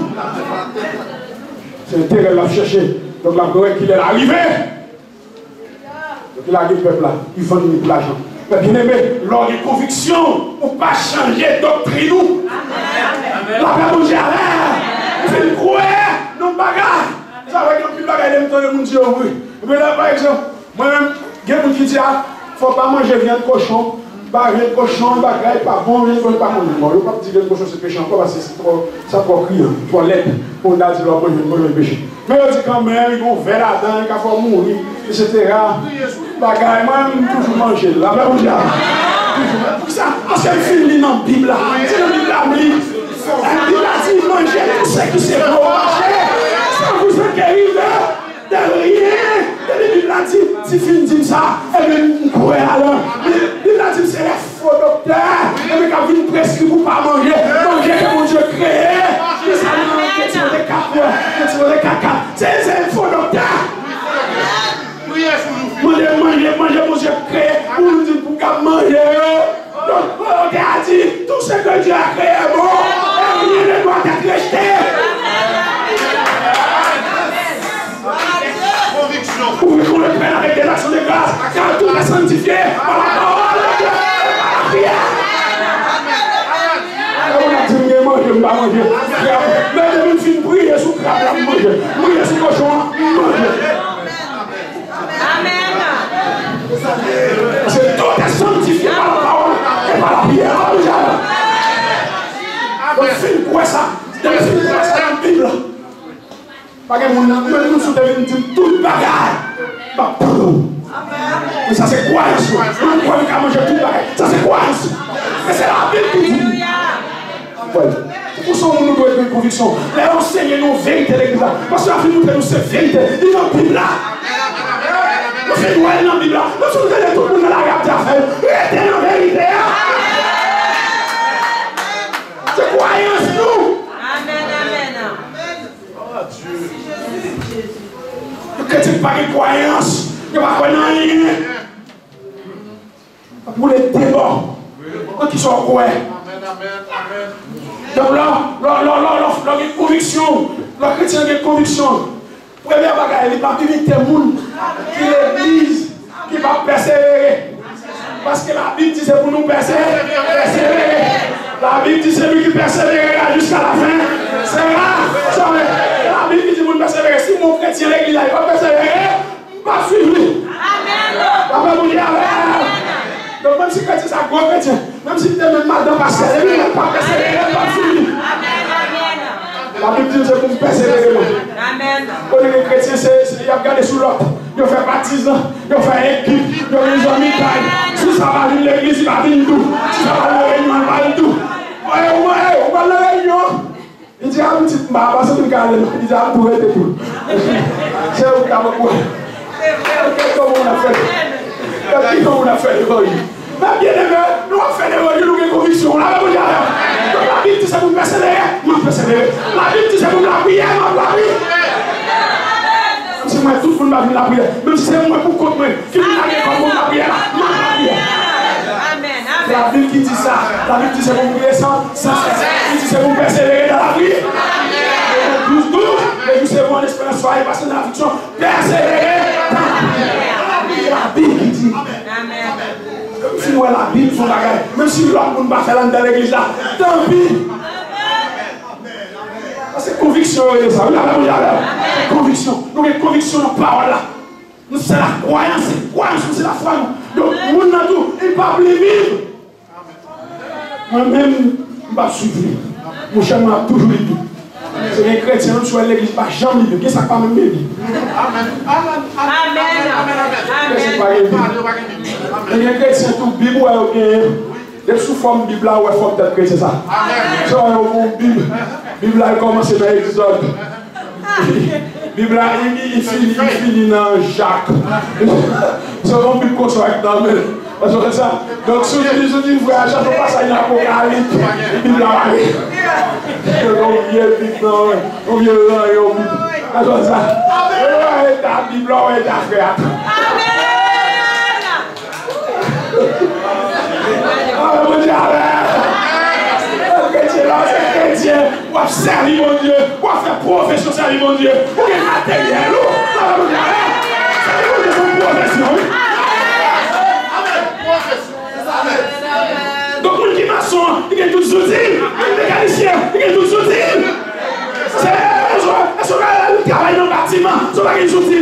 Se enterè l l ap chèche. Donk, l ap wè kilè l arive. Donk, li lage pèp la, li vann li pou lajan. Men byeneme, lè w gen konviksyon, ou pa chanje doktrin ou. Lapè Bondye avè w. Ou fin kwè nan bagay. Sa fè gen anpil bagay lè m tande moun di yo vre. Men la, pa egzanp, mwen menm, gen moun ki di, a, fò w pa manje vyann kochon, ba vyann kochon, bagay pa bon, vyann kochon pa bon. Bon, yo p ap di vyann kochon se peche ankò, paske se twò, sa twò kriyan, twò lèd. Pou moun ta di lè w ap manje vyann kochon se peche. Men yo di kanmenm, li gen yon vè ladan, li ka fè w mouri, etsetera. Bagay, mwen menm, m toujou manje l. Lapè Bondye avè w. Toujou. Poukisa? Paske m fin li nan Bib la. Se nan Bib la m li. Bib la di, mangez tout ce qui se peut manger, sans vous enquérir de rien. Depi Bib la di, si fin di m sa, ebyen, m kwè alò. Bib la di m se lè fo doktè, ebyen, k ap vin preskri pou pa manje. Manje ke Bondye kreye. Kisa nan Gen Timote kat, wè? Gen Timote kat kat. Se, se fo doktè. Mande manje, manje Bondye kreye. Pou nou di pou k ap manje yo. Donk, Volonte a di, tout ce que Dieu a créé est bon, et rien ne doit être rejeté. Vous reconnaîtrez avec des actions de grâce, car tout est sanctifié par la parole de Dieu et par la prière. Lè moun ap di m gen manje, m pa manje. Men depi m fin priye sou krab la, m manje. M priye sou kochon an, m manje. Amèn. Paske tout est sanctifié par la parole et par la prière. Alelouya. Mwen fin kwè sa. Mwen fin kwè sa nan Bib la. Pa gen moun nan, menm moun sou te vin di m tout bagay. M ap tann ou. Men sa se kwayans nou. Mwen kwè m ka manje tout bagay. Sa se kwayans nou. Men se Labib ki di. Wè. Se pou sa yon moun nou dwe gen konviksyon. Lè yo ansenye nou verite legliz la. Pastè a fin montre nou se verite. Li nan Bib la. Nou fin wè l nan Bib la. Nou fin tande tout moun nan lari ap di afè yo. Rete nan verite a. Se kwayans nou. Amèn, amèn. Yon kretyen ki pa gen kwayans, yo pa kwè nan anyen. Ap woule de bò. Nan kisa w kwè? Donk, lè, lè, lè, lè, lè, lè w gen konviksyon, lè kretyen an gen konviksyon, premye bagay, li pa imite moun ki legliz, ki pa pèsevere. Paske Labib di se pou nou pèse-, pèsevere. Labib di celui qui persévérera jusqu'à la fin sera sauvé. Labib ki di moun pèsevere. Si yon kretyen legliz la, li pa pèsevere, m p ap swiv li. Amèn. Lapè Bondye avè w. Donk, menm si kretyen sa gwo kretyen, menm si li te menm madan pastè, depi moun pa pèsevere, m p ap swiv li. Labib di se pou m pèsevere mwen. Kote gen kretyen, se, se, y ap gade sou lòt. Yo fè patizan, yo fè ekip, yo gen zanmitay. Si sa pa vin legliz, li pa vin tou. Si sa pa vin reyinyon, li pa vin tou. Ey, ou, ey, ou pral nan reyinyon? Li di, "A, pitit, m pa, m pa santi m ka ale non." Li di, "A, m tou rete tou." Se ou ki ta pran kouwè. Gade kòman moun ap fè. Gade kòman moun ap fè levanjil. Men byeneme, lè w ap fè levanjil, ou gen konviksyon. Lapè Bondye avè w. Donk, Labib di se pou m pèsevere, m ap pèsevere. Labib di se pou m lapriyè, m ap lapriyè. Menm si mwen, tout moun pa vin lapriyè. Menm si se mwen pou kont mwen. Ki vin lage kò pou lapriyè la, m ap lapriyè. Amèn, amèn. Labib ki di sa. Labib di se pou m priye san, san sès. Li di se pou m pèsevere nan lapriyè. Douz douz, rejouissez-vous en espérant, soyez patient dans l'affliction, persévérez dans la prière. Labib ki di. Amèn. Menm si nou wè Labib se yon bagay, menm si lòt moun pa fè l anndan legliz la, tanpi. Paske konviksyon yo rele sa. Wi, lapè Bondye avè w. Konviksyon. Nou gen konviksyon nan pawòl la. Nou se la kwayans, se kwayans nou, se lafwa nou. Donk, moun nan tou, li p ap li Bib. Mwen menm, m p ap swiv li. Monchè, mwen ap toujou li Bib. Se gen kretyen, menm si w al legliz, pa janm li Bib. Gen sa k pa menm gen Bib. Amèn. Amèn. Amèn. Kretyen pa gen Bib. Men gen kretyen tou, Bib ou wè yo genyen. Depi sou fòm Bib la, ou wè fòm tèt kretyen sa. Amèn. Sa yo pou Bib. Bib la, li kòmanse nan Egzòd. Bib la, li, li, li fini, li fini nan Jak. Se yon Bib konsa ki nan men l. Ou konprann sa? Donk, si w di, si w di frè a chèche yon pasaj nan Apokalip, Bib la pa gen. Yon vye Bib nan, yon vye ranyon Bib. Ou konprann sa? Ou wè eta Bib la, ou wè eta frè a. Amèn! Ala Bondye avè w. Kretyen la, se kretyen. W ap sèvi Bondye. W ap fè pwofesyon sèvi Bondye. Ou gen materyèl ou. Ala Bondye avè w. Sèvi Bondye se yon pwofesyon, wi. Donk, moun ki mason an, li gen tout zouti l. Moun mekanisyen an, li gen tout zouti l. Se, èske, èske w ka al travay nan batiman, si w pa gen zouti?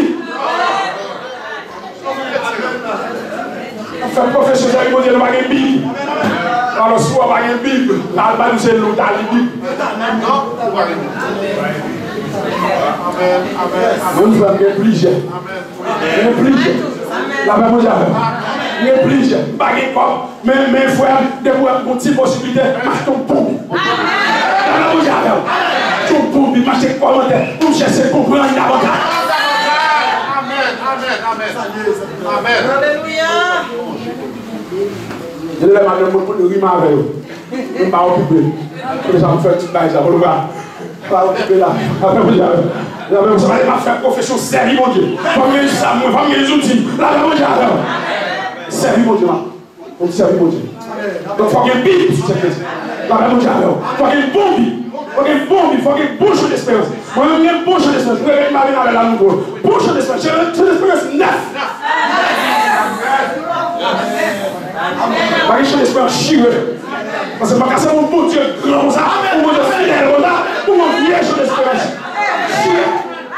Fè pwofesyon sèvi Bondye, nou pa gen Bib. Alò, si w pa gen Bib, al ba nou se lou ta li Bib. Mwen, frè m, gen plizyè. Gen plizyè. Lapè Bondye avè m. Gen plizyè. M pa gen kòb. Men, men, frè m, depi w ap gon ti posiblite, m achte yon bon Bib. Lapè Bondye avè w. M achte yon bon Bib, m achte kòmantè pou m chèche konprann davantaj. Amèn, amèn, amèn. Amèn. Alelouya. Gen lè madanm mwen konn ri m avè yo. Mwen pa okipe. Kote sa m fè tout bagay sa, bon, pa, pa okipe la. Lapè Bondye avè m. Lapè Bondye, m ap fè pwofesyon sèvi Bondye. Fò m gen zam mwen, fò m gen zouti m. Lapè Bondye avè w. Sèvi Bondye, m ap Pou sèvi Bondye. Donk, fò gen Bib sou tèt kretyen. Lapè Bondye avè w. Fò gen bon Bib. Fò gen bon Bib. Fò gen bon Chan Desperans. Mwen menm, gen bon Chan Desperans. Mwen ret m ap vin avè l la nouvo. Bon Chan Desperans. Chan Desperans nèf. Pa gen Chan Desperans chire. Paske m pa ka sèvi yon Bondye gran konsa, yon Bondye fidèl konsa, pou yon vye Chan Desperans chire.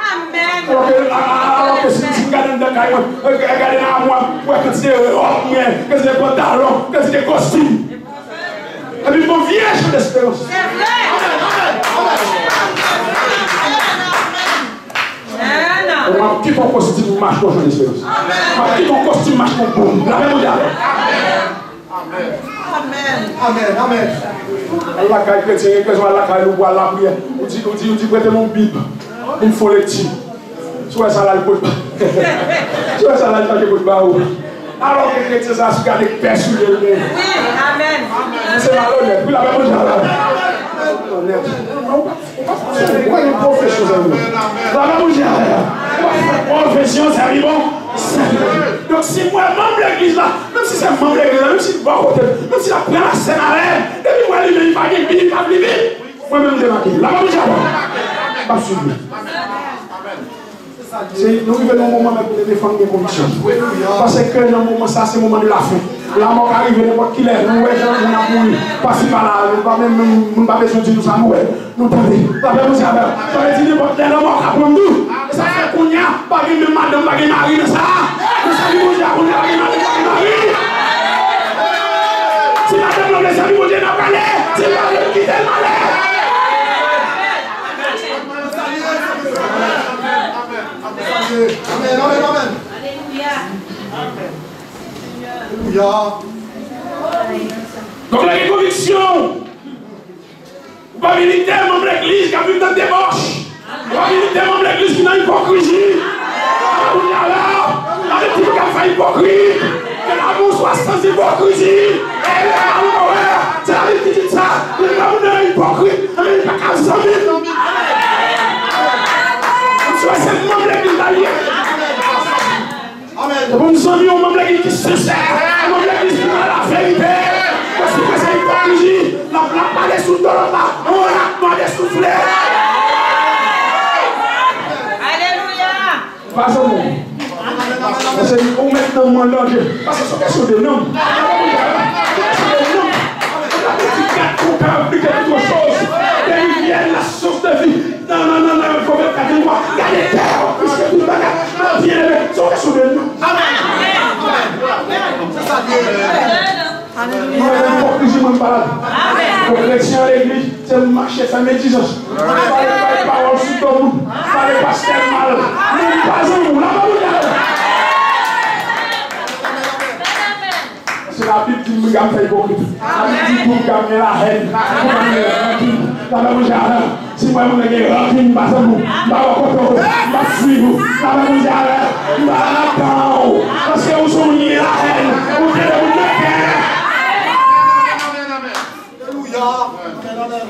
Amèn. Alò ke, a, a, alò ke si, si m gade anndan kay mwen, e, e, gade nan amwa m, m wè kantite wòb mwen, kantite pantalon, kantite kostim. Epi m gon vye Chan Desperans. Se vre. Amèn, amèn, amèn. M ap kite yon kostim mache kon Jan Esperans. M ap kite yon kostim mache kon bonm. Lapè Bondye avè w. Amèn. Amèn. Amèn. Al lakay kretyen, gen kretyen al lakay li, ou pral lapriyè. Ou di, ou di, ou di, prete m yon Bib pou m fè yon lekti. Si w wè sa la, li pot. Si w wè sa la, li pa gen pot ba ou. Alò ke kretyen sa a sou gade pè sou li, li. Wi, amèn. Se malonèt. Wi, lapè Bondye avè w. Malonèt. Ou pa, ou pa, ou pa gen pwofesyon, zanmi. Lapè Bondye avè w. Ou pa fè pwofesyon, sèvi bon. Donk, si m wè manm legliz la, menm si se manm legliz la, menm si l bò kote m, menm si l ap pran la sèn avè m, depi m wè li menm, li pa gen Bib, li p ap li Bib, mwen menm, m demake. Lapè Bondye avè w. M ap swiv li. Se, nou rive nan yon moman, mèt, pou te defann gen konviksyon. Paske nan moman sa, se moman de la fen. Lanmò ka rive nenpòt kilè. Nou wè jan moun ap mouri pasi pala. Nou pa menm, moun pa bezwen di nou sa nou wè. Nou tande. Lapè Bondye avè w. Sa vle di nenpòt lè lanmò ka pran m tou. E sa fè kounye a, pa gen menm madanm, pa gen mari nan sa. Nan sèvi Bondye a kounye a, pa gen madanm, pa gen mari. Si madanm nan vle sèvi Bondye, n ap ale. Si l pa vle, n kite l, n ale. Amèn, amèn, amèn. Alelouya. Donk, lè gen konviksyon, ou pa milite manm legliz k ap viv nan debòch. Ou pa milite manm legliz ki nan ipokrizi. Alelouya la. Alelouya, k ap fè ipokrit. Ke lanmou swa sans ipokrizi. E lè lanmou wè, se Labib ki di sa. Lè lanmou nan ipokrit, anben li pa ka zanmi. M swè se manm legliz la li ye. Amèn. Bon, zanmi, yon manm legliz ki sensè, yon manm legliz ki nan laverite. Paske se ipokrizi, l ap, l ap pale sou do lòt la, yon rat nwa desoufle. Alelouya. Pa zanmi. Paske ou met nanm ou an danje. Paske se yon kesyon de nanm. Se yon kesyon de nanm. Ou ka di gad konpè aplike tout choz. De rivyè, la source de vie. Non, non, non, non, fò mèt gade tè a, piske tout bagay nan byen leve. Se yon kesyon de non. Amèn. Amèn. Se sa l ye. Nou wè nan ipokrizi mwen pa la. Bon, kretyen an legliz, se mache fè medizans. Pale bay pawòl sou do moun. Pale pastè mal. Moun pa zanmi w, la pa moun. Se Labib di m, piga m fè ipokrit. Labib di tou, piga m gen lahèn, piga m gen rankin. Lapè Bondye avè w. Si m wè moun nan gen rankin, m pa zanmi w, m pa bò kote w, m pa swiv ou. Lapè Bondye avè w. M pa nan kan w. Paske ou se yon moun ki gen lahèn. Ou trete moun nan kè. Alelouya. Amèn, amèn.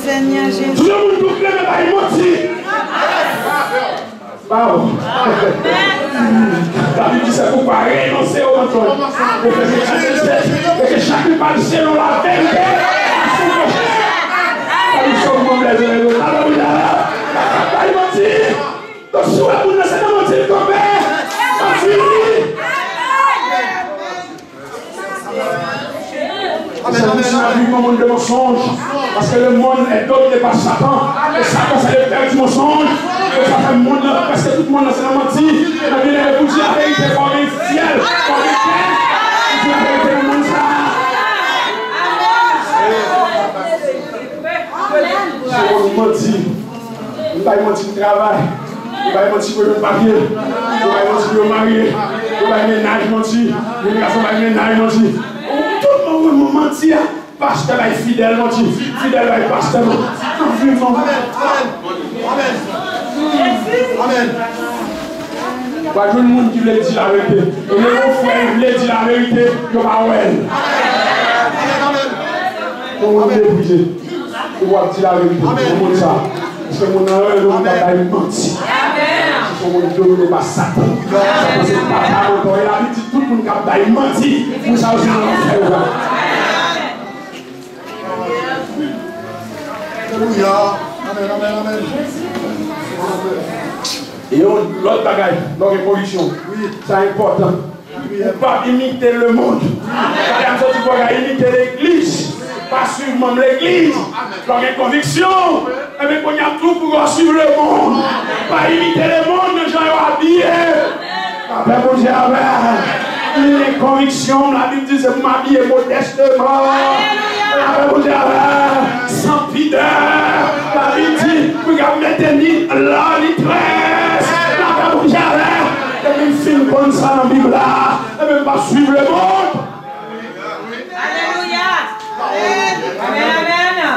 Senyè Jezi. Tout moun tou kleme bay manti. Ba w. Labib di se poukwa renonse o mansonj. Efezyen kat vennsenk, e ke chak li pale selon laverite. Labib se yon manm lèzòm. Alelouya. Bay manti. Donk, si w wè moun nan se nan manti l kanpe, pa swiv li. Amèn, amèn, amèn. Nous vivons dans le monde de mensonges, parce que le monde est dominé par Satan. Et Satan, c'est le père du mensonge. E sa fè mond nan, prèske tout mond nan se nan manti. Nan byen leve pou di laverite, fò gen fyèl, fò gen kè. Pou di laverite nan mond sa. Se yon manti. Yo bay manti pou travay. Yo bay manti pou yo jwenn papye. Yo bay manti pou yo marye. Yo bay mennaj manti. Jèn gason bay mennaj manti. Tout moun manti a. Pastè bay fidèl manti. Fidèl bay pastè manti. Nan vi nou. Amèn. Amèn. Amèn. Amèn. W a jwenn moun ki vle di laverite. E lè yon frè vle di laverite, yo pa wè l. Amèn. Amèn. Yon moun meprize. Ou ap di laverite. Amèn. Yon moun sa. Se moun nan yon moun k ap bay manti. Se yon moun domine pa Satan. Satan se papa mantò. E Labib di tout moun k ap bay manti, moun sa yo se nan lanfè yo pral. Alelouya. Amèn, amèn, amèn. E yon lòt bagay, lè w gen konviksyon, sa enpòtan. Ou p ap imite lemonn. Gade, m soti pou w ka imite legliz. Pa swiv manm legliz. Lè w gen konviksyon, enben, kounye a tou pou w swiv lemonn. Pa imite lemonn nan jan yo abiye. Lapè Bondye avè w. Li gen konviksyon, Labib di se pou m abiye modèsteman. Lapè Bondye avè w. San pidè. Labib di, Pou y ap mete ni lò, ni très. Lapè pou Jewova. Depi m fin konn sa nan Bib la, ebyen m p ap swiv lemonn. Alelouya. Amèn, amèn, amèn.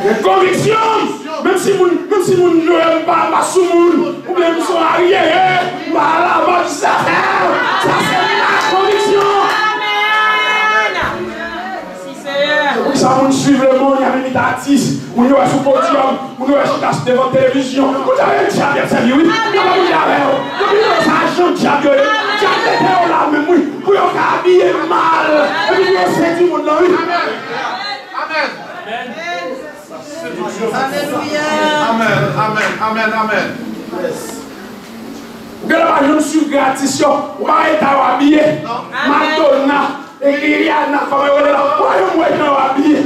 Gen konviksyon. Menm si moun, menm si moun jwe m pa, m pa sou moun. Oubyen m se yon aryere, m pa alamòd zafè. Sa se ma konviksyon. Amèn. Mèsi, Seyè. Se pou sa moun swiv lemonn, y ap imite atis. Moun yo wè sou podyòm, moun yo wè chita devan televizyon. Moun sa yo dyab y ap sèvi, wi. Yo pa moun avè yo. Yo vin nan sa jan dyab yo ye. Dyab mete yo la menm, wi. Pou yo ka abiye mal. Epi pou yo sedui moun nan, wi. Amèn. Amèn. Alelouya. Amèn, amèn, amèn, amèn. Ou genlè pa janm swiv gratis yo. Ou pa wè eta yo abiye. Madonna, e Rihanna, kòman yo rele la? Ou pa janm wè jan yo abiye.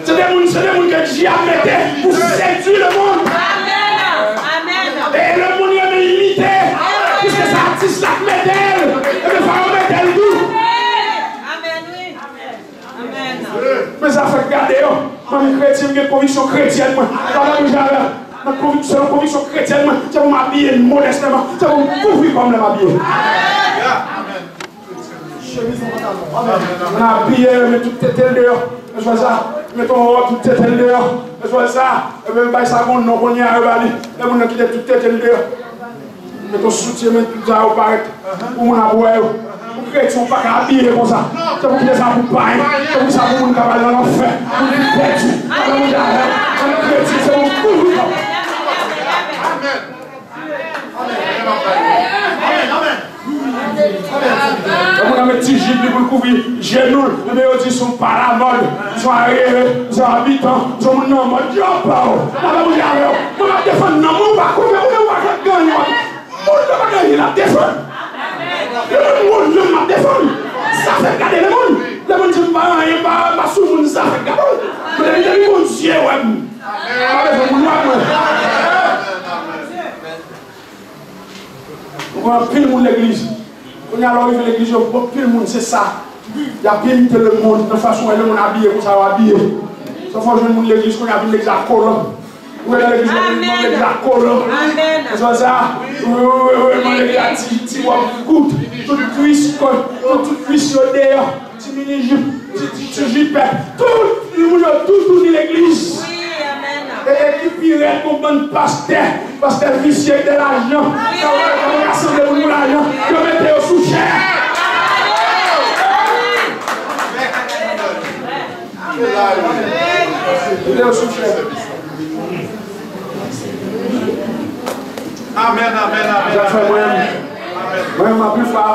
Se de moun, se de moun ke dyab mete pou sedui lemonn. Amèn. Amèn. E lemonn renmen imite. Piske se atis la k mete l, ebyen fò yo mete l tou. Amèn, wi. Amèn. Men zafè gade yo. Mwen menm kretyen, m gen konviksyon kretyèn mwen. Papa m jare. Nan konviksyon, selon konviksyon kretyèn mwen, se pou m abiye modèsteman. Se pou m kouvri kò m lè m abiye. Chemiz an pantalon. Amèn. M abiye, men tout tete l deyò. Mezanmi sa, met yon wòb, tout tete l deyò. Mezanmi sa, ebyen bay sa gon non kounye a yo ba li. Lè moun nan kite tout tete l deyò. Met yon soutyen, men tout sa yo parèt. Pou moun ap wè yo. Pou kretyen ou pa ka abiye konsa. Se pou kite sa pou payen. Se pou sa pou moun k ap al nan lanfè. Pou moun pèdi. Ann kretyen se pou kouvri kò. Amèn. Amèn. Amèn. Amèn. Yon moun nan met ti jip li pou l kouvri jenou l, ebyen yo di se yon palamòd, se yon aryere, se yon abitan, se yon moun nan mòd. Yo pa w. N ap bouke avè w. Mwen m ap defann nanm ou pa koupe ou menm ou pa janm gen anyen w ap. Moun yo pa gen anyen l ap defann. Yo menm moun yo m ap defann. Zafè gade lemonn. Lemonn di m pa anyen, m pa, m pa sou moun zafè gade w. Men depi, depi Bondye wè m. M pa bezwen moun wè mwen. Ou konn anpil moun legliz. Kounye a lè w rive legliz yo, bon, anpil moun se sa. Y ap imite lemonn nan fason wè lemonn abiye konsa yo abiye. Sa fè w jwenn moun legliz kounye a vin legliz a kolan. Ou wè nan legliz yo vin legliz a kolan. Amèn. Ou wè sa? Wi, wi, wi, wi, nan legliz a ti, ti wòb kout. Tout kwis, tout, tout kwis yo deyò. Ti mini jip, ti, ti, ti jipèt, tout moun yo tou tounen legliz. Wi, amèn. E, e ki pi rèd, gon bann pastè, pastè visye de lajan. Wi. Yo, yo, yo rasanble moun pou lajan. Yo mete yo sou chè. Mete yo sou chè. Amèn, amèn, amèn. Sa fè mwen, mwen, anpil fwa,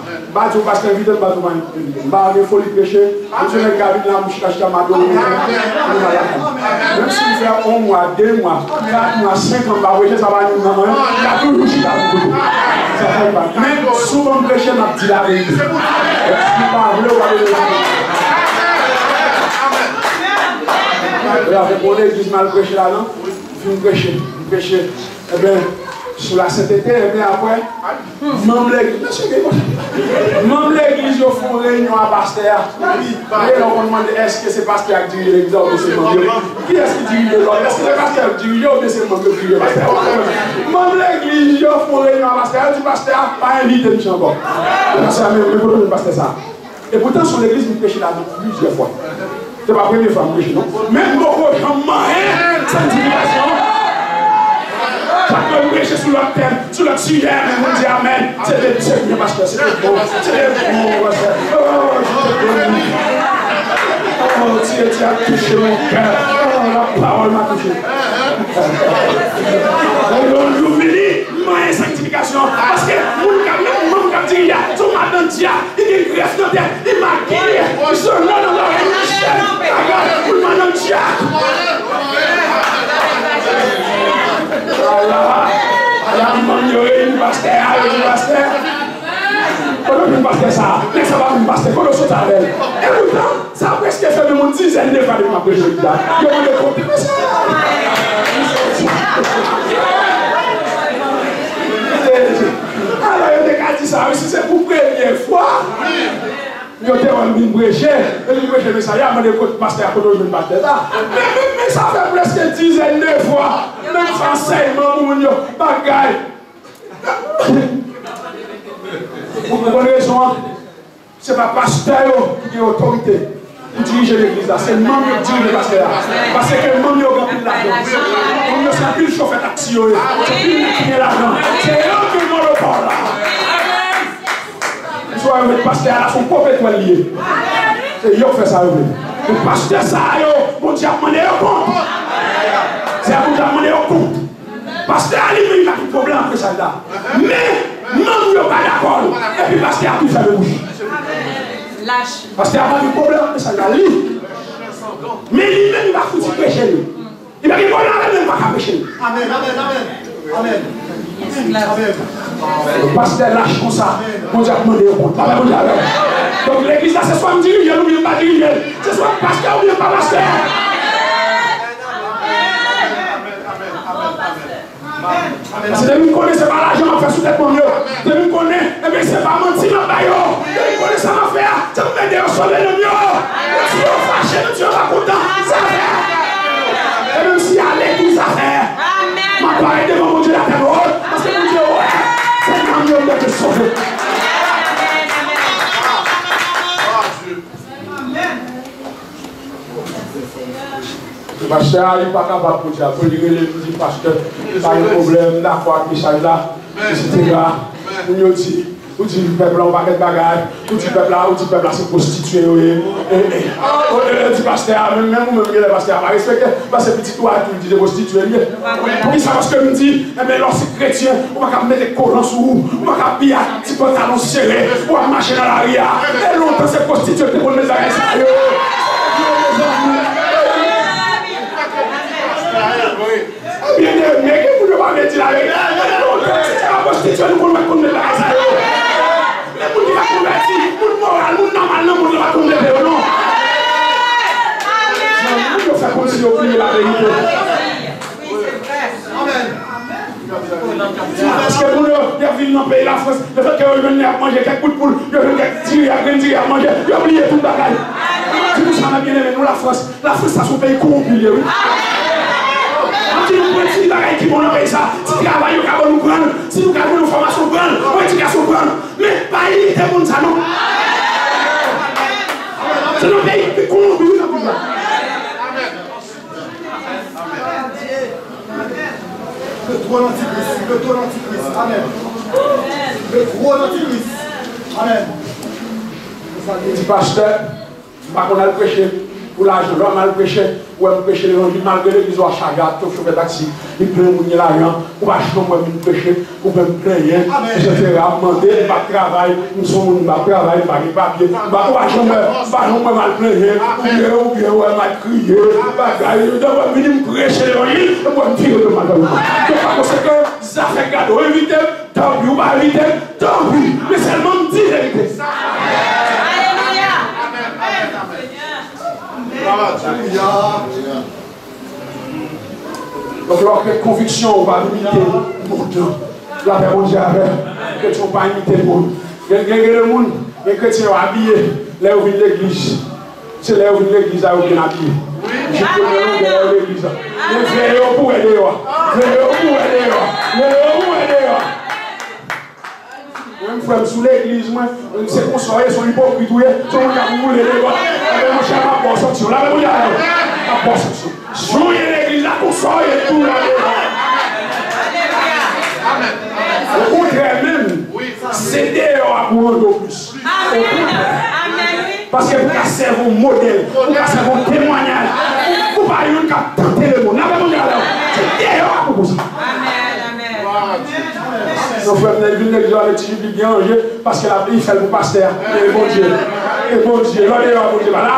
m pa di w pastè envite m, m pa di w pa envite m. M pa gen foli preche. Mwen se nèg k ap vin la, m chita, chita, m adore, m pa la. Menm si m fè yon mwa, de mwa, kat mwa, senk an m pa preche, sa pa yon nan mwen, m ka toujou chita pou kote. Sa fè m pa. Men, souvan m preche, m ap di laverite. Si w pa vle, w pa vle. E avèk yon legliz m al preche la, non? M fin preche, m preche. Ebyen, sou lasentete, ebyen, apre, manm legliz, mesye, gen manm legliz yo fè yon reyinyon a pastè a. E lè w konn mande, èske se pastè a k dirije legliz la oubyen se manm yo? Kiyès ki dirije lòt? Èske se pastè a k dirije oubyen se manm yo k dirije pastè a? Manm legliz yo fè yon reyinyon a pastè a, yo di pastè a pa envite misye ankò. Pastè a, men, men kote w jwenn pastè sa a? Epoutan, se yon legliz m preche ladan plizyè fwa. Se pa premye fwa m preche, non. Men m poko janm manyen sanktifikasyon. Chak lè m preche sou lòt tèm, sou lòt sijè, moun di amèn. Se te, se byen, pastè, se te bon, se te bon, pastè. Oh, je te bénis. Oh, Dieu, tu as touché mon cœur. Oh, la parole m'a touché. Yon jou vini, manyen sanktifikasyon. Paske moun k ap, menm manm k ap dirije a, se yon madanm dyab, li gen grèf nan tèt, li makiye, li sou nan nan lòrèy, li chèn, kaka, moun madanm dyab. Ala, ala, manm yo reyini pastè a, reyini pastè. Kote w jwenn pastè sa a? Nèg sa pa menm pastè, kote w sot avè l? Epoutan, sa prèske fè menm yon dizèn de fwa depi m ap preche legliz la. Yo mande kote mesye a. Alò, yo te ka di sa, wi, si se pou premye fwa. Yo te wè m vin preche, yo vin preche mesaj la, mande kot pastè a, kote w jwenn pastè sa. Men, men, men sa fè prèske dizèn de fwa, menm ansèyman pou moun yo, bagay. Ou konprann rezon an? Se pa pastè yo ki gen otorite pou dirije legliz la, se manm yo ki dirije pastè a. Paske manm yo gen anpil lajan. Manm yo se anpil chofè taksi yo ye, se anpil moun ki gen lajan. Se yo ki gen monopòl la. Misye yo met pastè a la, se yon kope twèl li ye. Se yo k fè sa yo vle. Men pastè sa yo, Bondye ap mande yo kont. Se a Bondye ap mande yo kont. Pastè a li menm li pa gen pwoblèm ak mesaj la. Men, manm yo pa dakò. Epi pastè a tou fèmen bouch. Pastè a pa gen pwoblèm ak mesaj la. Li. Men li menm li pa fouti preche l. Li pa gen pwoblèm avè l, men li pa ka preche l. Amèn, amèn, amèn. Amèn. Amèn. Pastè lach konsa, Bondye ap mande yo kont. Papa Bondye avè w. Donk, legliz la, se swa m dirije l oubyen m pa dirije l. Se swa m pastè oubyen m pa pastè. Paske depi m konnen se pa lajan m ap fè sou tèt manm yo. Depi m konnen, ebyen, se pa manti m ap ba yo. Depi m konnen sa m ap fè a, se pou m ede yo sove nanm yo. Menm si yo fache, menm si yo pa kontan, zafè. E menm si ale tou, zafè. M ap parèt devan Bondye latèt wot, paske Bondye wè se nanm yo m bezwen sove. Pastè a, li pa kapab pou di, apre li rele m, li di, "Pastè, pa gen pwoblèm, m dakò ak mesaj la, etsetera." Moun yo di, ou di pèp la yon pakèt bagay, ou di pèp la, ou di pèp la se pwostitye yo ye. E, e, o, e, e, di pastè a, menm, menm ou menm, genlè pastè a pa respekte, paske pitit ou a tou, li di se pwostitye li ye. Poukisa? Paske m di, enben, lè w se kretyen, ou pa ka mete kolan sou ou, ou pa ka abiye ak ti pantalon sere, ou ap mache nan lari a. E lontan se pwostitye ki te konn met bagay sa yo. Ebyen, men gen moun yo pa vle di laverite. E lontan se ti pwostitye nou konn wè konn met bagay sa yo. Men moun ki pa konvèti, moun moral, moun nòmal nan mond lan pa konn leve yo non. Moun yo fè kòmsi yo bliye laverite. Paske moun yo, y ap vin nan peyi Lafrans, lefètke yo jwenn, y ap manje kèk bout poul, yo jwenn kèk diri, y ap jwenn diri, y ap manje, yo bliye tout bagay. Se pou sa, mè byeneme, nou Lafrans, Lafrans sa se yon peyi kowonpi li ye, wi. Ann di nou pran ti bagay ki bon nan peyi sa, ti travay yo ka ban nou pran l, si nou ka jwenn yon fòmasyon pran l, yon edikasyon pran l. Men pa imite moun sa non. Se nan peyi ki kowonpi, wi, n ap viv la. Le trône antichrist, le trône antichrist. Amen. Le trône antichrist. Amen. Li di, "Pastè, m pa konn al preche pou lajan. Lè m al preche, ou wè m preche levanjil, malgre legliz ou a chaje ak chofè taksi, li plen moun gen lajan, ou pa janm wè m vin preche." Ou fè m plenyen, etsetera. M mande, m p ap travay, m se yon moun, m p ap travay, m pa gen papye. M pa, ou pa janm wè, m pa janm wè m al plenyen, oubyen, oubyen wè m al kriye, bagay, yo wè m vini, m preche levanjil, epi wè m vire do m al nan lòt. Donk, pa konsekan, zafè gade, ou envite m, tanpi, ou pa envite m, tanpi, men sèlman m di verite. Alelouya! Donk, lè w gen konviksyon, ou pa imite mond lan. Lapè Bondye avè w. Kretyen, ou pa imite mond. Gen, gen, gen de moun, gen kretyen yo abiye, lè yo vin legliz. Se lè yo vin legliz la, yo byen abiye. Jip yo nan longè yo legliz la. Men veye w pou wè deyò a. Veye w pou wè deyò a. Veye w pou wè deyò a. Mwen menm, frè m, sou legliz mwen, se konsa w ye, se yon ipokrit ou ye, se yon moun k ap woule deyò. Ebyen, monchè, m ap ba w sanksyon. Lapè Bondye avè w. M ap ba w sanksyon. Jan w ye legliz la, konsa w ye tou la deyò. Okontrè menm, se deyò a pou w rande w plis. Okontrè. Paske pou w ka sèvi yon modèl, pou w ka sèvi yon temwayaj, pou, pou pa youn k ap tante lemonn. Lapè Bondye avè w. Se deyò a pou w sa. Yon frè m nan vin legliz la avèk ti jupe li byen ranje, paske l ap, li fè l pou pastè a. E Bondye. E Bondye. Lè w deyò a, Bondye pa la.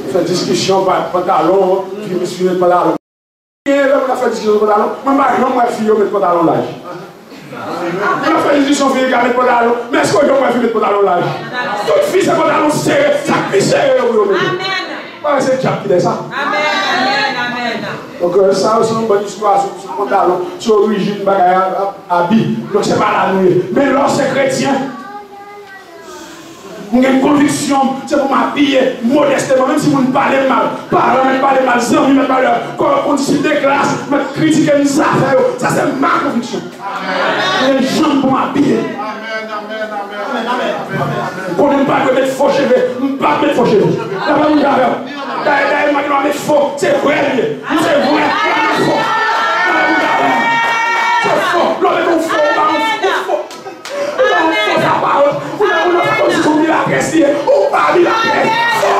Fè diskisyon, pa, pantalon, fi, fi met pantalon. Gen lè moun ap fè diskisyon sou pantalon, mwen pa janm wè fi yo met pantalon laj. Moun ap fè diskisyon fi ka met pantalon, men èske w janm wè fi met pantalon laj? Tout fi se pantalon sere, sa k pi sere yo pou yo mete. Amèn. Parèt se dyab ki dèyè sa. Amèn, amèn, amèn. Donk, euh, sa yo se yon bann istwa sou, sou pantalon, sou orijin bagay a, a, abi. Donk, se pa la nou ye. Men lè w se kretyen, m gen konviksyon m, se pou m abiye modèsteman, menm si moun pale m mal, paran mèt pale m mal, zanmi mèt pale m mal, kondisip de klas mèt kritike m zafè yo. Sa se ma konviksyon. Gen jan pou m abiye. Konnen m pa dwe met fo cheve, m p ap met fo cheve. Dayè, dayè, m pa gen dwa met fo, se vre l ye. Se vre, m pa met fo. Se fo. Lè w met yon fo, ou ba yon fo. Ou ba yon fo aparans. Ou ba yon fo kòmsi se yon milatrès li ye. Ou pa milatrès. Fo.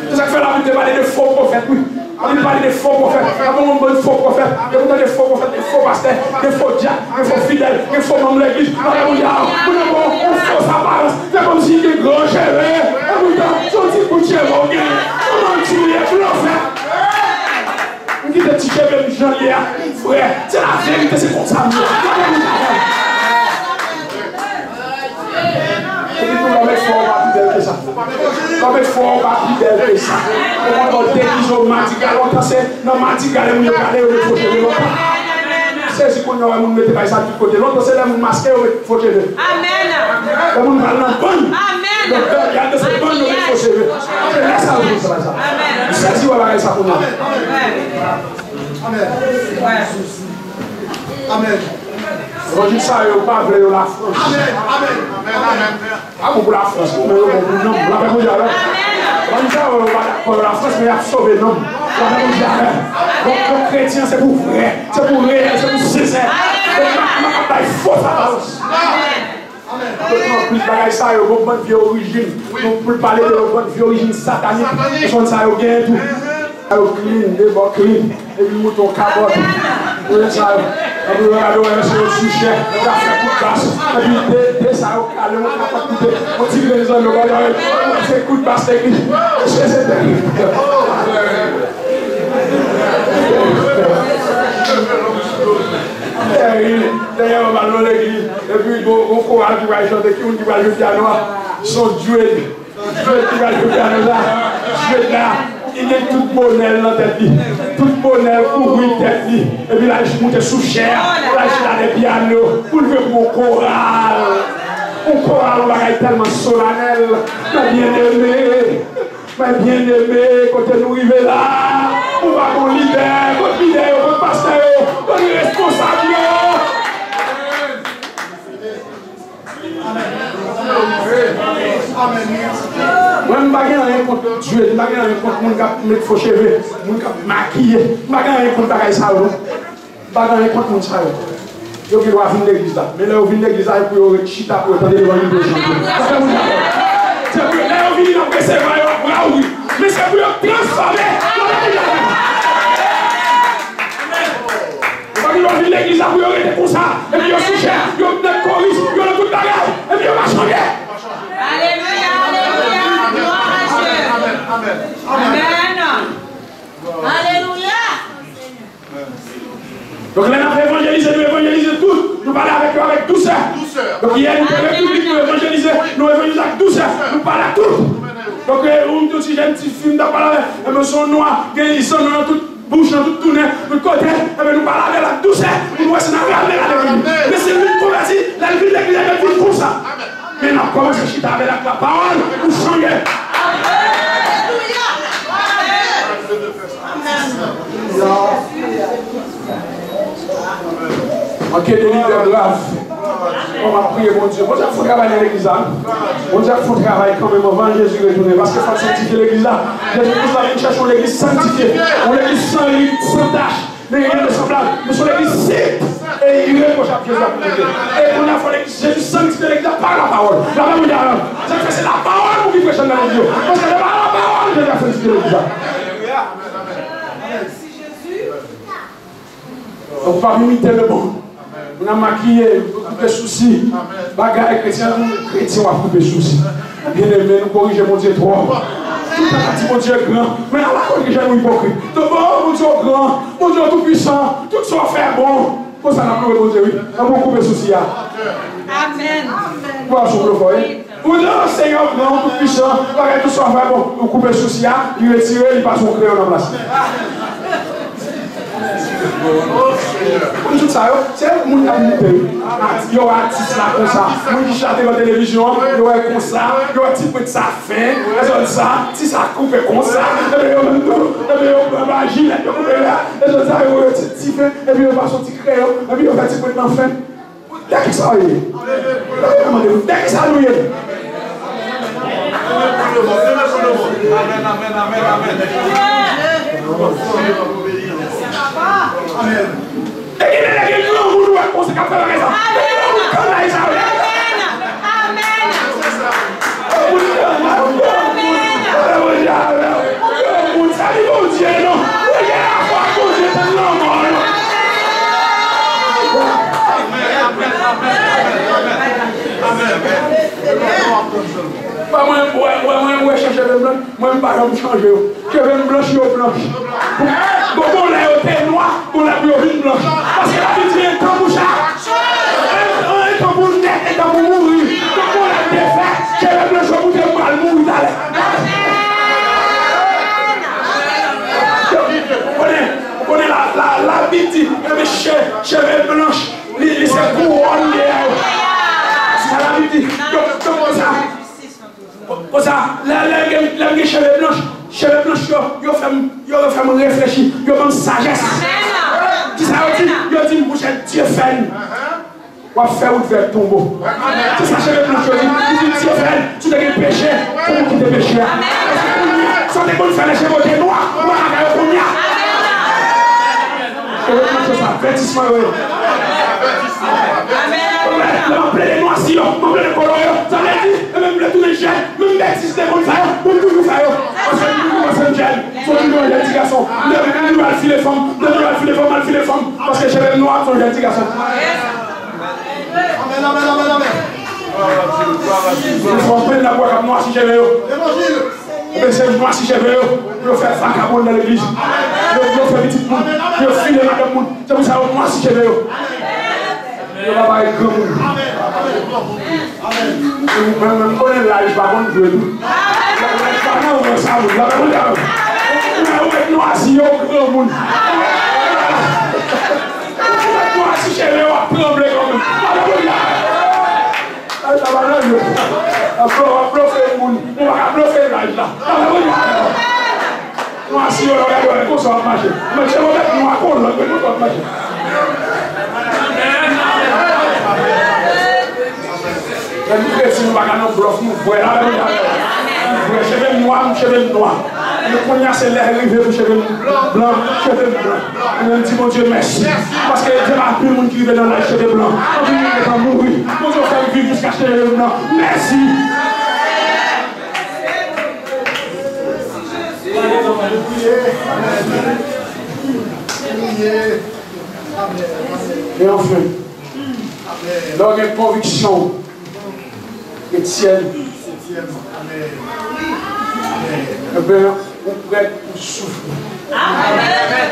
Se sa k fè Labib te pale de fo pwofèt, wi. Labib pale de fo pwofèt. Apre yon bann fo pwofèt. Depi w tande fo pwofèt, gen fo pastè, gen fo dyak, gen fo fidèl, gen fo manm legliz. Alelouya. Moun nan gen yon fo aparans. Fè kòmsi gen gran cheve. Epoutan, se yon ti bout cheve w genyen. Kòman w di w ye blofè? M kite ti cheve m jan l ye a, m vrè. Se laverite, se konsa m ye. Epi tou, lè w met fò, w pa pi bèl ke sa. Lè w met fò, w pa pi bèl ke sa. Ou konn wè w degize w madiga, lontan se nan madiga lè moun yo prale, yo met fo cheve lontan. Sezi kounye a, wè moun mete bagay sa tout kote. Lontan se lè moun maske, yo met fo cheve. Lè moun pral nan bann, yo, y al danse bann, yo met fo cheve. Se lè sa yo vin travay sa. M sezi wè bagay sa kounye a. Amèn. Amèn. Evanjil sa yo pa vle yo Lafrans. Amèn. Amèn. Amèn. Amèn. Pa bon pou Lafrans, non, men yo bon pou nanm. Lapè Bondye avè w. Evanjil sa yo pa dakò yo Lafrans, men y ap sove nanm. Lapè Bondye avè w. Donk, donk, kretyen, se pou vrè, se pou reyèl, se pou sensè. Donk, n ap, n ap bay fo aparans. Amèn. Yo pran plis bagay sa yo, bon bann vye orijin. Nou, pou l pale de yon bann vye orijin satanik, zòn sa yo genyen tou. Sa yo clean, debò clean, epi mouton kabòt. Ou wè sa yo. Epi yo gade wè se yon sou chè, yo ka fè kout bas. Epi de, de sa yo kale, yon kapòt koute, yon ti grenn zòn yo, gade wè se kout bas legliz. Se, se tèlman. Tèlman. Dèyè yo pral nan legliz, epi gon, gon koral ki pral chante, ki moun ki pral jwe pyano a? Se yon Djwed. Djwed ki pral jwe pyano la. Djwed la, li gen tout bonè l nan tèt li. Tout bonè l kouvri tèt li. Epi l al moute sou chè a. L al chita dèyè pyano. Pou l jwe pou yon koral. Yon koral, yon bagay tèlman solanèl. Mè byeneme. Mè byeneme, kote nou rive la, ou pa gon lidè, kot lidè yo, kot pastè yo, kot responsab yo? Mwen, m pa gen anyen kont Dye, m pa gen anyen kont moun k ap met fo cheve, moun k ap makiye, m pa gen anyen kont bagay sa yo, non. M pa gen anyen kont moun sa yo. Yo gen dwa vin legliz la. Men lè yo vin legliz la, e pou yo ret chita, pou yo tande levanjil, pou yo chante. Sa fè moun dakò. Se pou yo, lè yo vini, n ap resevwa yo ak bra ouvri. Men se pou yo transfòme. Yo pa gen dwa vin legliz la pou yo rete konsa. Epi yo sou chè, yo nan koris, yo nan tout bagay. Epi yo pa chanje. Alelouya, alelouya, glwa a Dye. Amèn. Alelouya. Donk, lè n ap evanjelize, nou evanjelize tout. Nou pale avèk yo avèk dousè. Donk, yè, nou te repiblik, nou evanjelize, nou evanjelize ak dousè. Nou pale ak tout. Donk, e, yon ti jèn ti fi, m t ap pale avè l, e, men se yon nwa, gen li san nan tout bouch, nan tout tounen, tout kote, e, men nou pale avè l ak dousè, pou nou wè si n a rale l ale vini. Men si l vin konvèti, lè l vin legliz, e, men l vin konsa. Men n ap kòmanse chita avè l ak lapawòl pou chanje. Alelouya! Amèn. Manke de lidè grav. Kòman m ap priye Bondye. Bondye ap fè yon travay nan legliz la. Bondye ap fè yon travay kanmenm anvan Jezi retounen. Paske fò l sanktifye legliz la. Jezi Kris la vin chèche yon legliz sanktifye. Yon legliz san rit, san tach. Men gen de sanblab, men se yon legliz sen e ireprochab Jezi ap monte. E kounye a fò legliz, Jezi sanktifye legliz la pa lapawòl. Lapawòl Bondye a, sa k fè se lapawòl pou ki preche nan legliz yo. Paske se pa lapawòl Jezi ap sanktifye legliz la. Donk, pa imite lemonn. Moun ap makiye, yo koupe sousi. Bagay kretyen, kretyen w ap koupe sousi. Byeneme, nou korije Bondye twòp. Tout sa ka di Bondye gran. Men ala kote jan nou ipokrit. Donk, o, Bondye w gran, Bondye w toupwisan, tout sa w fè bon. Konsa n ap louwe Bondye, wi. Ann nou koupe sousi a. Amèn. Glwa sou plo fò, wi. Ou nan Senyè, ou gran, ou tout pwisan, bagay tout sa w fè bon, ou koupe sousi a, li retire, li pase yon kreyon nan plas li. Ou tout sa yo, se moun k ap moute yo. Ati-, yo wè atis la konsa, moun ki chante nan televizyon an, yo wè konsa, yo wè ti pwent sa fen, lèzòt sa, ti sa koupe konsa, epi yo menm tou, epi yo pran ba jilèt yo koupe la, lèzòt sa yo wè ti, ti fen, epi yo pase yon ti kreyon, epi yo fè ti pwent nan fen. De kisa w ye? Mwen mande nou, de kisa nou ye? Amèn, amèn, amèn, amèn. E gen de nèg ki granmoun ou wè konsa k ap fè bagay sa. E gen granmoun kannay sa yo. Amèn. Amèn. Granmoun kannay, granmoun. Granmoun sa yo. Granmoun sa li Bondye non. Ou gen lafwa Bondye tann lanmò non. Ba mwen, wè, wè, mwen, wè, chanje lè blan. Mwen, m pa janm chanje yo. Cheve m blanch, yo blanch. Bon, bon, lè yo te nwa, bon, lè pou yo vin blanch. Paske Labib di, e tan pou sa. E, e, e tan pou nèt, e tan pou mouri. Donk, bon, lè m te fè, cheve blanch yo moute, m pral mouri talè. Konnen, konnen la, la, Labib di, e men che-, cheve blanch, li, li se kouwòn li ye. Sa Labib di. Donk, donk, konsa, Konsa, lè, lè m gen, lè m gen cheve blanch, cheve blanch yo, yo fè m, yo, yo fè m reflechi, yo ban m sajès. Kisa yo di? Yo di m, monchè, Dye fè n. W ap fè wout vè tonbo. Se sa cheve blanch yo di. Yo di, Dye fè n. Si w te gen peche, fò w kite peche a. Paske kounye a, sa w te konn fè lè cheve w te nwa, ou pa ka fè yo kounye a. Cheve blanch yo sa, avètisman yo ye. Lè m ap plede nwansi yo, m ap plede kolore yo, sa vle di, e menm m vle tounen jèn, menm betiz m te konn fè yo, pou m toujou fè yo. Paske m toujou panse m jèn, se yon jèn ti gason. M te, m toujou al file fanm, m te toujou al file fanm, al file fanm. Paske cheve m nwa, se yon jèn ti gason. Amèn, amèn, amèn, amèn. Gen fwa anpil nan bwa k ap nwansi cheve yo. Ebyen, se nwansi cheve yo, pou yo fè vakabon nan legliz. Yo, yo fè pitit moun, yo file madanm moun. Se pou sa yo nwansi cheve yo. Yo pa parèt granmoun. Mwen, mwen, m konnen laj pa konn jwe tou. Laj pa nan ran sa moun. Laj pa konn jwe. Ou wè, ou mèt nwansi yo granmoun. Ou mèt nwansi cheve yo ap tranble kanmenm. Alelouya. Ay, sa pa nan jwe. W ap blo-, w ap blofe moun. Ou pa ka blofe laj la. Alelouya. Nwansi yo, yo gade w konsa w ap mache. Men se move nwa kolòn, men konsa w ap mache. Lè nou kredi, nou pa ka nan blòf, nou vrè. Alelouya. Nou vrè. Cheve m nwa, m cheve m nwa. Men kounye a, se lè rive pou cheve m blan, cheve m blan. Mwen di Bondye mèsi. Paske gen anpil moun ki rive nan laj cheve blan. Anpil moun gentan mouri. Bondye fè m viv jiska cheve m blan. Mèsi. E anfen, lè w gen konviksyon, Etyèn. Ebyen, ou prèt pou soufri.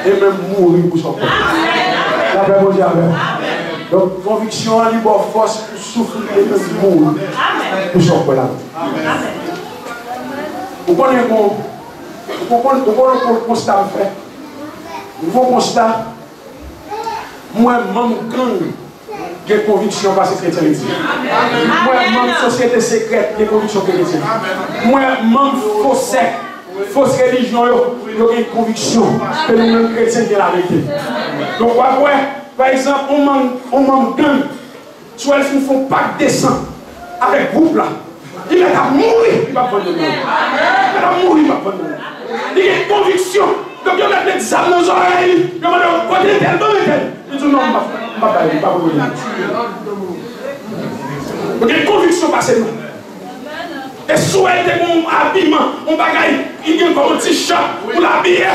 E menm mouri pou sa w kwè. Lapè Bondye avè w. Donk, konviksyon an, li ba w fòs pou soufri e menm mouri pou sa w kwè la. Ou konnen, bon, ou konn, ou konn yon konsta m fè. M fè yon konsta. M wè manm gang gen konviksyon pase kretyen legliz. M wè manm sosyete sekrè gen konviksyon ke kretyen. M wè manm fo sèk, fo relijyon yo, yo gen konviksyon ke nou menm kretyen gen laverite. Donk, w ap wè, pa egzanp, yon manm, yon manm gang, si w wè l fin fè yon pak de san avèk gwoup la, li mèt ap mouri, li p ap vann non. Li mèt ap mouri, li p ap vann non. Li gen konviksyon. Donk, yo mèt met zam nan zòrèy li. Yo mande, "Kote entèl? Ban m entèl." Li di, "Non, m p ap, m p ap bay li, m p ap rekonèt li." Yo gen konviksyon pase nou. E si w wè l te gen yon abiman, yon bagay, li gen kòm yon ti chòt pou l abiye.